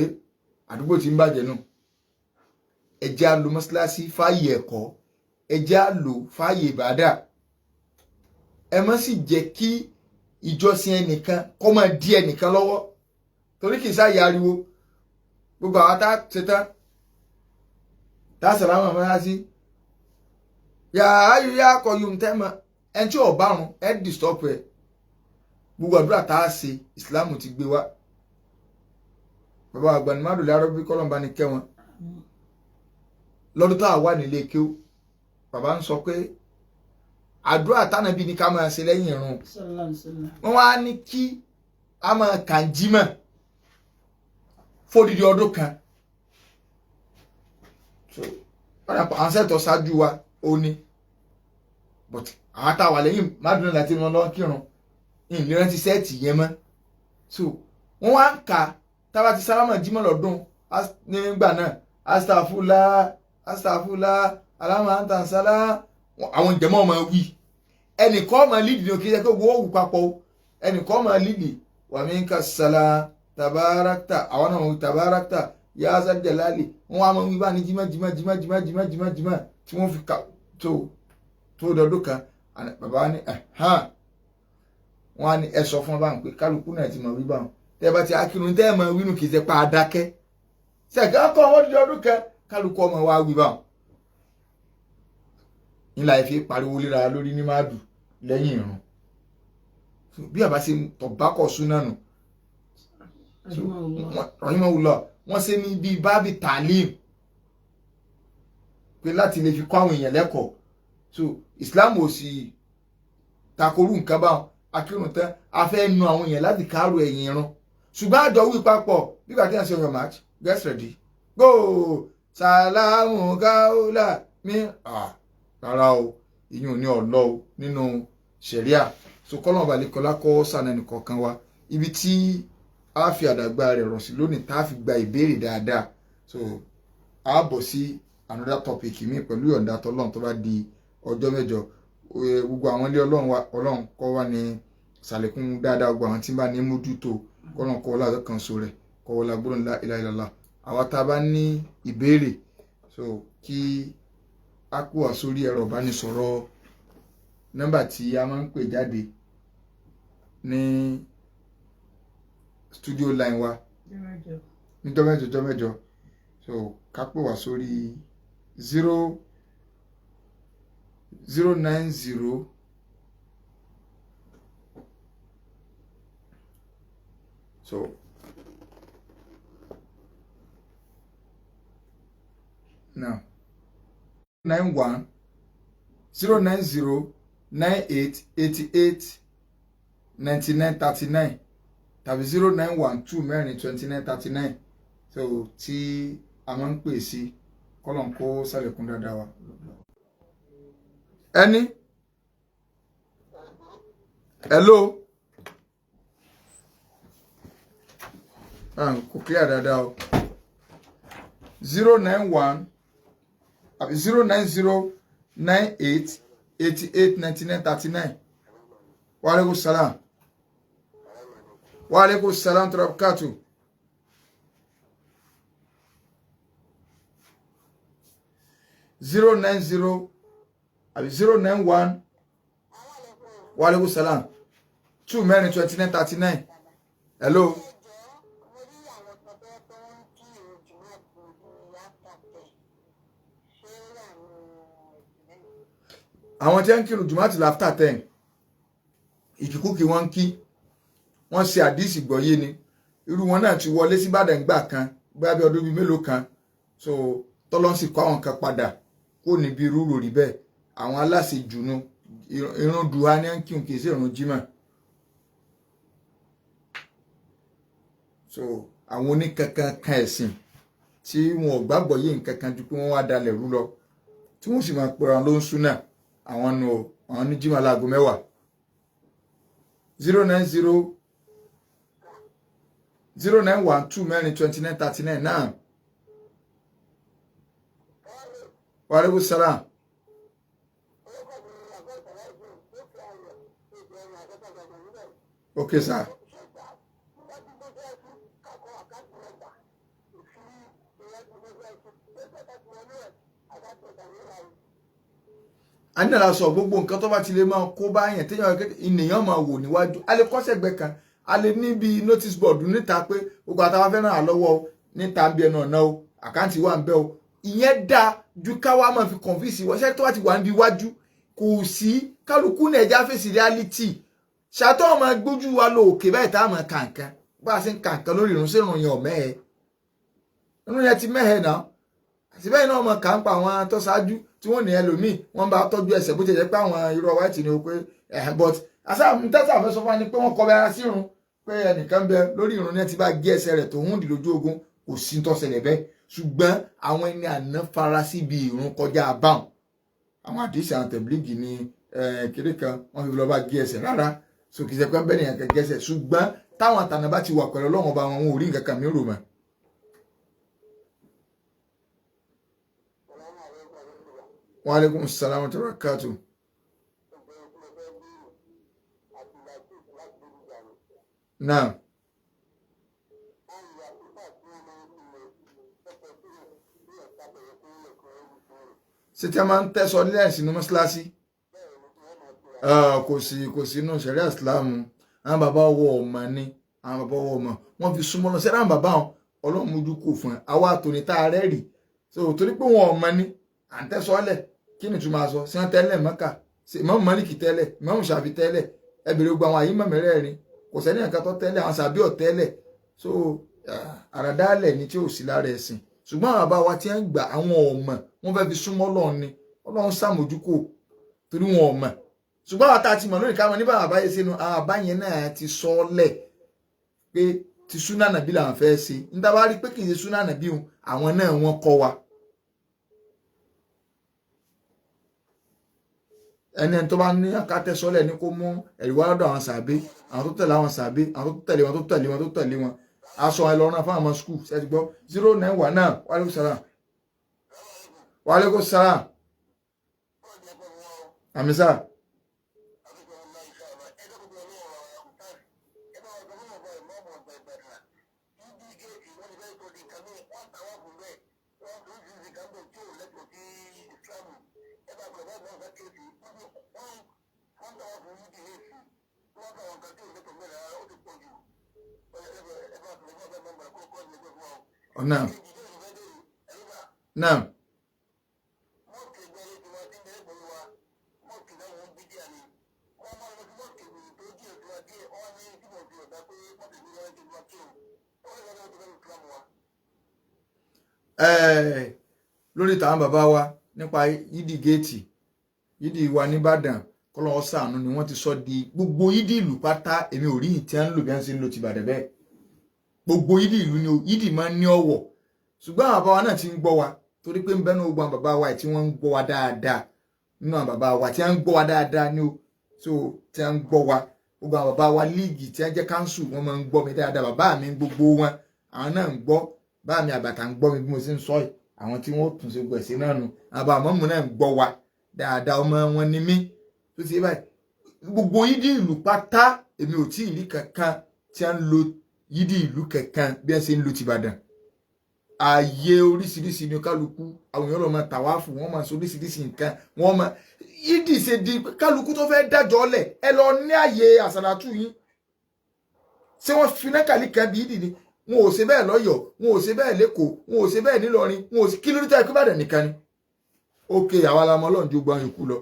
àdúgbò ti ń bàjẹ́ nù. Ẹ jẹ́ á lò mọ́ṣáláṣí fáyè ẹ̀kọ́, ẹ jẹ́ á lò fáyè ìbádà. Ẹ má sì jẹ́ kí ìjọsìn ẹnìkan kó máa di ẹnìkan lọ́wọ́, torí kì í sáyè ariwo. Gbogbo àwọn tá a ṣe tán tá a sàlámà mọ́ṣáláṣí, yàrá yóò yá akọ yòó tẹ́ mọ́ ẹni tí ò bá run ẹ disturb ẹ. Gbogbo àdúrà tá a ṣe, Ìsìláàmù ti gbé wá. Bàbá àgbà ní mádùlẹ̀ arọ́bí kọ́lọ́mbà ní kẹ́ wọn. Lọ́dún tá a wà nílé kéwú, bàbá ń sọ pé àdúrà tánàbí ní ká máa ṣe lẹ́yìn ìrun, wọ́n wá ní kí a máa kà ń jímọ̀ fódìdí ọdún kan. Àwọn sẹ́tọ̀ ṣáájú wa ó ní, but àwọn tá a wà lẹ́yìn mádùlẹ̀ láti wọn lọ kírun, ìlera ti sẹ́ẹ̀tì yẹn mọ́. So wọ́n wá ń kà tába ti sálámà jímọ̀ lọ́dún nígbà náà, astafula astafula alámàntànsálá, àwọn ìjẹmọ́ ọmọ wí, ẹnìkan ọmọ lídìí ní òkè jẹ́ pé owó òwú papọ̀, ẹnìkan ọmọ lídìí wàmí nǹka sálá tabarakta, àwọn náà wọ́n tabarakta yaasa jalali, wọ́n wá máa ń wí bá ní jímọ̀ jímọ̀ jímọ̀ jímọ̀ jímọ̀ jímọ̀ jímọ̀ tí wọ́n fi ka tó dọdún kan. Bàbá wa ní wọ́n á ní ẹ sọ fún báwọn pé kálukú náà ti mọ̀ wí báwọn, tẹ́ bá ti akínú tẹ́ ẹ mọ̀ wínú kì í ṣe pa adákẹ́ ṣẹ̀kẹ́ ọkọ̀ wọn di ọdún kan, kálukú ọmọ wa wí báwọn. Ńlá ẹ fi pariwo léra lórí ní máàdù lẹ́yìn ìrun bí àbá ṣe tọ̀bákọ̀ súná nù. Rahimahullah, wọ́n ṣe ní bíi bábí tàlím pé láti lè fi kọ́ àwọn èèyàn lẹ́kọ̀ọ́. So Islam ò sì takorú nǹkan báwọn. Akírun tán, a fẹ́ nu àwọn èèyàn láti kárò ẹ̀yìn irun, ṣùgbọ́n àjọ wí papọ̀ nígbà tí wọ́n ṣe your match, get ready, go sàlámù káólà mi. Rárá o, ìyún ní ọ̀lọ́ o nínú ṣẹ̀ríà. So kọ́lọ́n balẹ̀kọ́lá kọ́ sànà nìkọ̀ọ̀kan wa. Ibi tí a fi àdàgbà rẹ̀ rọ̀ sí lónìí tá a fi gba ìbéèrè dáadáa. So a bọ̀ sí another topic mi pẹ̀lú ìyọ̀ǹda tọ́lọ́run tó bá di ọjọ́ mẹ́jọ. Gbogbo àwọn ilé ọlọ́run wa, ọlọ́run kọ́ wa ní sàlékún dáadáa, gbogbo àwọn tí ń bá ní mójútó, kọ́lọ́n kọ́ ọlá kan so rẹ̀ kọ́ ọlá gbọ́dọ̀ ńlá ilá ilá. Àwa tá a bá ní ìbéèrè, so kí a kó wa sórí ẹ̀rọ ìbánisọ̀rọ̀ nọ́mbà tí a máa ń pè jáde ní studio line wa níjọ́ mẹ́jọ jọ́ mẹ́jọ. So ká pè wá sórí 0 0 90 so now 91 090 98 88 99 39 tàbí 091 2 4 29 39. So tí a máa ń pè sí kọ́lọ̀n kó sàlẹ̀kùn dáadáa wa. Ẹni hello, kò clear dáadáa o. 091 àbí 090 98 88 99 39. Wa alaikum salam. Wa alaikum salam tó rabkatu. 090 àbí 091. Wa alaikum salam. 2 4 29 39. Hello. Àwọn tí wọ́n ń kírun jùmọ́tì láfítà 10 ìkíkúkí wọ́n ń kí, wọ́n ṣe àdísì gbọ́yé ni. Irú wọn náà ti wọlé sí Ìbàdàn gbà kan bóyá bí ọdún bíi mélòó kan. So tọ́lọ́n sì kọ́ àwọn kan padà kó níbi irú rò rí bẹ́ẹ̀. Àwọn aláṣejù nu irun duha ní ń kírun, kì í ṣe irun jímọ̀. So àwọn oníkankan kan ẹ̀sìn tí wọn ò gbàgbọ́ yé nǹkan kan ju pé wọ́n wá dalẹ̀ rú lọ, tí wọ́n sì máa pera ló ń súnà. Àwọn nu àwọn ní jímọ̀ láago mẹ́wàá. 090 091 2 4 29 39 náà. Wa alaikum salam. Okay, sir. A ní àlá sọ gbogbo nǹkan tó bá ti lè máa kó bá yẹn téèyàn ènìyàn máa wò níwájú. A lè kọ́sẹ̀gbẹ́ kan, a lè níbi notice board níta pé gbogbo àtàwọn fẹ́ràn àlọ́wọ́ níta ń bí ẹnu ọ̀nà o, àkáǹtì wà ń bẹ́ o. Ìyẹn dáa ju káwá máa fi confuse wọ́n ṣé tó bá ti wà níbi iwájú kò sí kálukú náà ẹja fèsì reality ṣàtọ́ ọmọ gbójú wa lọ òkè báyìí tá a mọ̀ kàǹkan bá a ṣe ń kàǹkan lórí irun sí irun yẹn ọ̀mẹ́ẹ̀ irun yẹn ti mẹ́hẹ̀ náà. Àti bẹ́ẹ̀ náà ọmọ kà ń pa àwọn tó ṣáájú tí wọ́n ní ẹlòmíì wọ́n bá tọ́jú ẹsẹ̀ bó ti jẹ́ pé àwọn irọ́ white ni o pé ẹ̀hìn but àṣà tẹ́sà fẹ́ sọ fún wa ni pé wọ́n kọ́ bẹ ara sí irun pé ẹnìkan bẹ lórí irun náà ti bá gé ẹsẹ̀ rẹ̀ tó ń dì lójú ogun, kò sí tó ṣẹlẹ̀ bẹ́ẹ̀. Ṣùgbọ́n àwọn ẹni àná fara síbi irun kọjá báwọn àwọn àdìsí àwọn tẹ̀blígì ni kéré kan wọ́n fi lọ́ọ́ bá gé ẹsẹ̀ rárá. So kì í ṣe pé bẹ́ẹ̀ nìyẹn kan gé ẹsẹ̀, ṣùgbọ́n táwọn àtànà bá ti wà pẹ̀lú Ọlọ́run ọba wọn, wọn ò rí nǹkan kan mi rò mọ́. Wa alaikum salam wa barakatuh. Naam. Ṣé tí a máa ń tẹ́sọ nílẹ̀ sínú mọ́ṣáláṣí? Kò sí, kò sí inú ṣẹ̀ríà Ìsìláàmù. Àwọn bàbá ọwọ́ ọmọ ni, àwọn bàbá ọwọ́ ọmọ wọ́n fi súnmọ́ lọ sẹ́dá àwọn bàbá wọn, Ọlọ́run mójú kò fún ẹ. Àwa àtòní tá a rẹ́ rì. So torí pé wọn ọmọ ni à ń tẹ́sọ́lẹ̀, kí ni ìtumọ̀ aṣọ sí wọn tẹ́lẹ̀ Mọ́kà, Ìmáàmù Málíkì tẹ́lẹ̀, Ìmáàmù Ṣàfi tẹ́lẹ̀, ẹ bèrè gbogbo àwọn àyímọ̀ mẹ́rẹ̀ẹ̀rin, kò sẹ́ni nǹkan tó tẹ́lẹ̀, àwọn sàbí ọ̀ tẹ́lẹ̀. So àràdálẹ̀ ni tí ò sí lára ẹ̀sìn. Ṣùgbọ́n àwọn bàbá wa ti ń gbà àwọn ọmọ wọn fẹ́ fi súnmọ́ Ọlọ́run ni, Ọlọ́run ṣàmójúkò torí wọn ọmọ. Ṣùgbọ́n àwọn tá a ti mọ̀ lónìí káwọn níbà bàbá yẹn sínú àwọn bàbá yẹn náà ti sọ ọ́ lẹ̀ pé ti súnà nàbí làwọn fẹ́ ṣe. Níta bá rí pé kì í ṣe súnà nàbí òun, àwọn náà wọ́n kọ́ wa. Ẹni tó bá ní akátẹ́sọ́lẹ̀ ní kó mú ẹ̀rí wá lọ́dọ̀ àwọn sàbí, àwọn tó tẹ̀lé àwọn sàbí, àwọn tó tẹ̀lé wọn, tó tẹ̀lé wọn, tó tẹ̀lé wọn. Aṣọ ẹ lọ rán fún àwọn skul ṣe ti gbọ́ 091 náà. Wàlẹ́kùn sàlám. Wàlẹ́kùn sàlám. Àmísà. Naam. Naam. Lórí tàwọn bàbá wa nípa yídì géètì yídì wa nìbàdàn kọlọ́wọ́ ṣàánú ni wọ́n ti sọ di gbogbo yídì ìlú pátá. Èmi ò rí ìtí à ń lò bí wọ́n ṣe ń lo tìbàdàn bẹ́ẹ̀. Gbogbo yídì ìlú ni yídì máa ń ní ọ̀wọ̀, ṣùgbọ́n àwọn bàbá wa náà ti ń gbọ́ wa torí pé ń bẹ́nu gbogbo àwọn bàbá wa tí wọ́n ń gbọ́ wa dáadáa nínú àwọn bàbá wa tí wọ́n ń gbọ́ wa dáadáa ni ó so tí wọ́n ń gbọ́ wa gbogbo àwọn bàbá wa líìgì tí wọ́n jẹ́ káńsù wọ́n máa ń gbọ́ mi dáadáa. Bàbá mi gbogbo wọn àwọn náà ń gbọ́, bàbá mi àbàtà ń gbọ́ mi bí mo ṣe ń sọ yìí, àwọn tí wọ́n tún ṣe gbọ̀ sí náà nu àbá àmọ́mù náà ń gbọ́ wa dáadáa, ọmọ wọn ni mí tó ti báyìí. Gbogbo yídì ìlú pátá èmi ò tí ì rí kankan tí wọ́n ń lo yídì ìlú kankan bí wọ́n ṣe ń lo tìbàdàn. Ààyè oríṣiríṣi ni kálukú àwọn èèyàn lọ máa tàwáàfù, wọ́n máa sọ oríṣiríṣi nǹkan, wọ́n máa yídì ṣe di kálukú tó fẹ́ dájọ́ lẹ̀ ẹ lọ ní ààyè àsàlátù yín. Ṣé wọ́n fi nákàlí kan bí yídì ni? Wọn ò ṣe bẹ́ẹ̀ lọ́yọ̀ọ́, wọn ò ṣe bẹ́ẹ̀ lẹ́kọ̀ọ́, wọn ò ṣe bẹ́ẹ̀ nílọrin, wọn ò sí kí lórí táyà kíbàdàn nìkan ni. Ókè àwa la mọ Ọlọ́run ju gbọ́n yòókù lọ.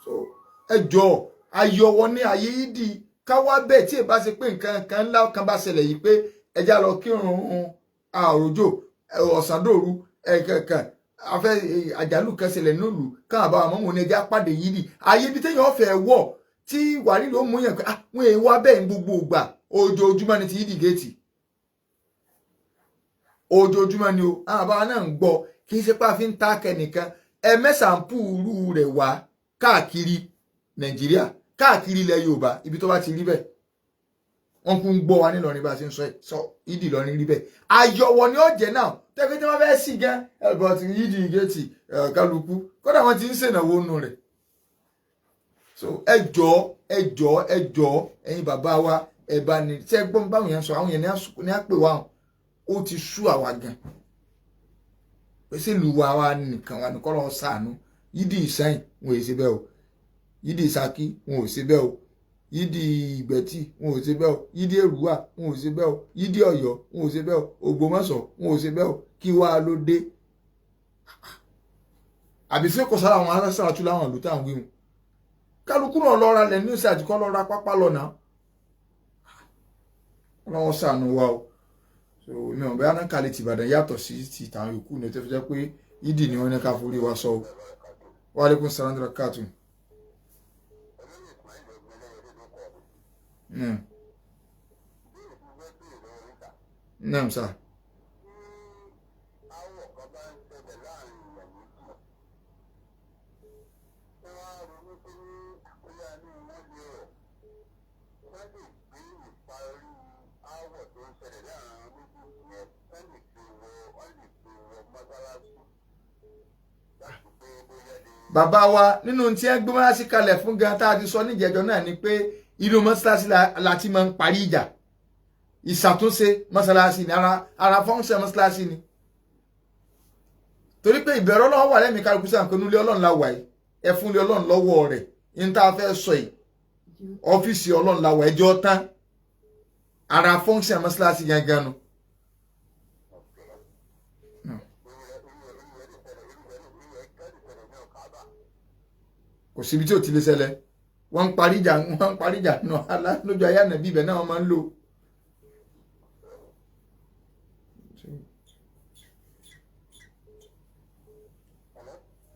So ẹ jọ ayọwọ ní ayé yídì káwá bẹ́ẹ̀ tí ì bá ṣe pé nǹkan kan ńlá kan bá ṣẹlẹ̀ yìí pé ẹja lọ kírun àròjò ọ̀sán dòru ẹ̀kẹ̀kẹ̀ afẹ́ àjálù kan ṣẹlẹ̀ nílùú káwọn àbá àmọ́ ní ẹja pàdé yídì ayé ibi téèyàn ọ̀fẹ́ wọ̀ tí wàrí ló mú yàn pé wọ́n èèwọ̀ wá bẹ́ẹ̀ ní gbogbo ìgbà ojoojúmọ́ ni ti yídì géètì ojoojúmọ́ ni o. Àwọn àbá náà ń gbọ́ kì í ṣe pé a fi ń ta kẹnìkan ẹ mẹ́sàn-án púùrù rẹ̀ wá káàkiri Nàìjíríà káàkiri ilẹ̀ Yorùbá ibi tó bá ti rí bẹ́ẹ̀ wọ́n kún ń gbọ́ wa nílọrin bá a ṣe ń sọ ẹ̀ sọ yídì lọrin rí bẹ́ẹ̀ àyọ̀wọ̀ ni ó jẹ́ náà tẹ́gbẹ́ tí wọ́n fẹ́ sí gan ẹ̀bọ̀n ti yídì géètì kálukú kódà wọ́n ti ń ṣènáwó nù rẹ̀. So ẹ jọ̀ọ́ ẹ jọ̀ọ́ ẹ jọ̀ọ́ ẹ̀yin bàbá wa ẹ bá ní ṣe gbọ́n báwọn yẹn sọ àwọn yẹn ní á pè wá ó ti sú àwa gan pèsè ìlú wa wa nìkan wa nìkan lọ́wọ́ sànú. Yídì Ìsẹ́yìn wọn ò ṣe bẹ́ẹ̀ o, yídì Ìsakí wọn ò ṣe bẹ́ẹ̀ o, yídì Ìgbẹ́tì wọn ò ṣe bẹ́ẹ̀ o, yídì Èrúwà wọn ò ṣe bẹ́ẹ̀ o, yídì Ọ̀yọ́ wọn ò ṣe bẹ́ẹ̀ o, Ògbómọ̀ṣọ́ wọn ò ṣe bẹ́ẹ̀ o. Kí wàá ló dé? Àbí fẹ́ kò sára àwọn aláṣà tún láwọn ìlú táwọn wíwùn kálukú náà lọ́ra lẹ̀ ní ìsàjì kọ́ lọ́ra pápá lọ́nà. Ọlọ́wọ́ ṣàánú wa o. So mi ò bẹ́ẹ̀ anákàlẹ̀ tìbàdàn yàtọ̀ sí ti tàwọn yòókù ní tó fi jẹ́ pé yídì ni wọ́n ní ká forí wa sọ o. Wa alaikum salaam wa rahmatullahi. Naam sir. Bàbá wa nínú tí ẹ gbé mọ́ṣáláṣí kalẹ̀ fún gan tá a ti sọ níjẹ̀jọ́ náà ni pé inú mọ́ṣáláṣí la ti máa ń parí ìjà. Ìṣàtúnṣe mọ́ṣáláṣí ni ara fọ́nṣẹ́ mọ́ṣáláṣí ni. Torí pé ìbẹ̀rù Ọlọ́run wà lẹ́mìí kálukú sáà pé nílé Ọlọ́run la wà yìí, ẹ fún ilé Ọlọ́run lọ́wọ́ rẹ̀ ní tá a fẹ́ sọ yìí, ọ́fíìsì Ọlọ́run la wà ẹjọ́ tán. Ara fọ́nṣẹ́ mọ́ṣáláṣí gangan nu. Kò síbi tí ò ti lè ṣẹlẹ̀. Wọ́n ń parí ìjà, wọ́n ń parí ìjà náà alá lójú ayé ànábì ibẹ̀ náà wọ́n máa ń lò.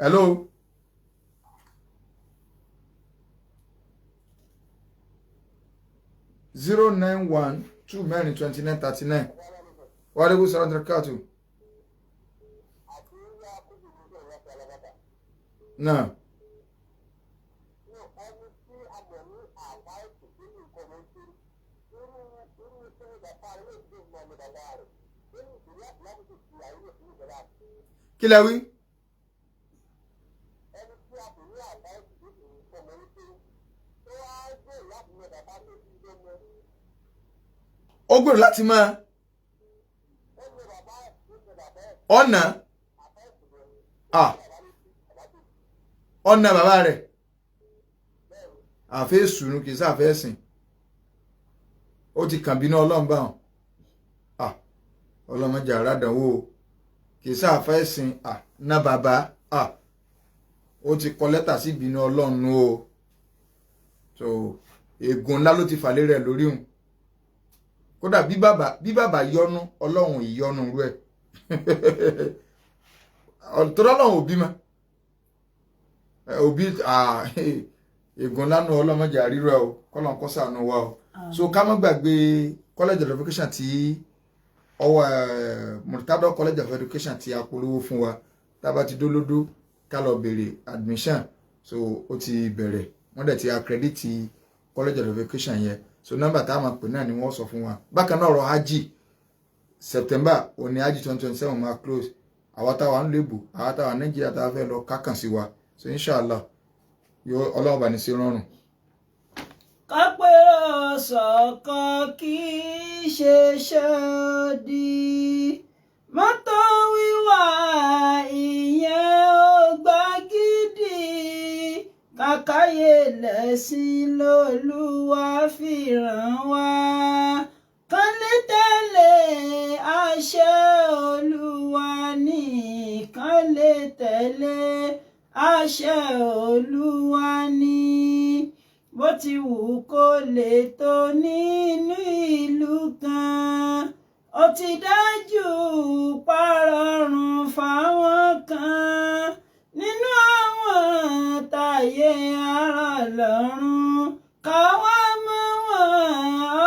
Hello. 091 2 mẹ́rin 29 39. Wa alaikum salaam wa rahmatullahi. Náà. Kí lẹ wí? Ó gbèrò láti máa ọ̀nà ọ̀nà bàbá rẹ̀ àfẹ́ ìsùnú kì í sáfẹ́ ẹ̀sìn. Ó ti kàn bínú ọlọ́run báwọn. Ọlọ́mọdé àràdánwò kì í sáfẹ́ ẹ̀sìn ná bàbá. Ó ti kọ lẹ́tà sí ìbínú ọlọ́run o. So ègún ńlá ló ti fàlẹ́ rẹ̀ lórí òun. Kódà bí bàbá yọnu ọlọ́run ìyọnu rú ẹ̀. Tọ́lá ọlọ́run òbí ma òbí ègún ńlá nu ọlọ́mọdé àrírọ́ o, kọ́lọ́n kó ṣàánú wa o. So ká má gbàgbé college of education tí ọwọ́ Murtado College of Education tí a polówó fún wa. Tá a bá ti dólódó ká lọ béèrè admission. So ó ti bẹ̀rẹ̀, wọ́n dẹ̀ ti accredit college of education yẹn. So nọ́mbà tá a máa pè náà ni wọ́n sọ fún wa. Bákan náà ọ̀rọ̀ hajj September òní hajj 2027 máa close. Àwa táwa ń lébù, àwa táwa Nàìjíríà táwa fẹ́ lọ kákàn sí wa. So inshallah yóò ọlọ́run bá ní sí rọrùn. Kápẹ́rọ̀ sọ̀kan kì í ṣe ṣọ́ọ̀dì mọ́tò wíwà ìyẹn ò gbà gidi kàkàyè lẹ́sìn lÓlúwa fi ràn wá kán lè tẹ̀lé àṣẹ Olúwa ní kán lè tẹ̀lé àṣẹ Olúwa ní bó ti wù kó lè tó nínú ìlú kan ó ti dájú párọ̀rùn fáwọn kan nínú àwọn táyé ara lọ́rùn káwa mọ̀ wọ́n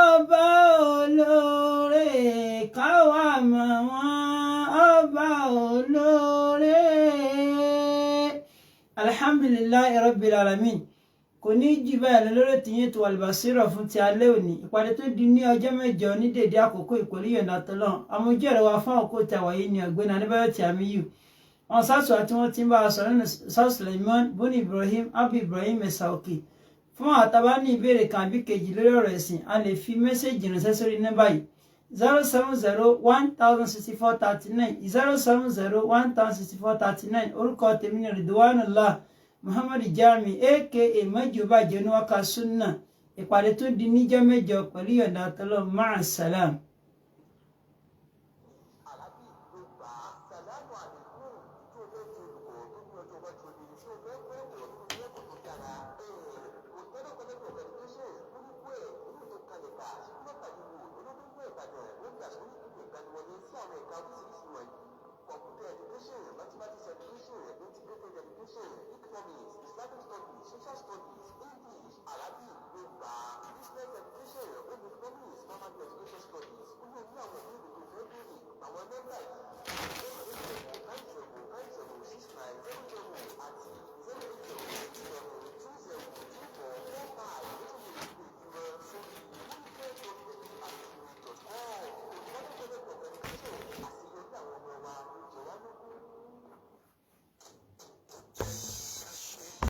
ọba olóore káwa mọ̀ wọ́n ọba olóore. Alhamdulillahi rabbil alamin. Kò ní jù báyìí lọ lórí tìyín tó Albasira fún ti alẹ́ òní. Ìpàdé tó di ní ọjọ́ mẹ́jọ ní dèdè àkókò ìkòrí yọ̀ǹda tọ́lọ́run. Àmójú ẹ̀rọ wa fún àkókò tí a wà yìí ní ọ̀gbẹ́ni Adébáyọ̀ Tìámíyù. Wọn sásù àti wọn ti ń bá a sọ̀rọ̀ nínú South Suleiman Buni Ibrahim Abu Ibrahim Ẹ̀sà Òkè. Fún àtàbá ní ìbéèrè kan àbí kejì lórí ọ̀rọ̀ ẹ̀sìn, a lè fi mẹ́sẹ̀gì ránṣẹ́ sórí nọ́mbà yìí 070106439, 070106439. Orúkọ tèmi ní Ridwanullah Muhammad Jami aka Mẹ́jọba Jẹ́nuwaka Sunna. Ìpàdé tó di níjọ́ mẹ́jọ pẹ̀lú yọ̀ǹda tọ́lọ́. Máa salam.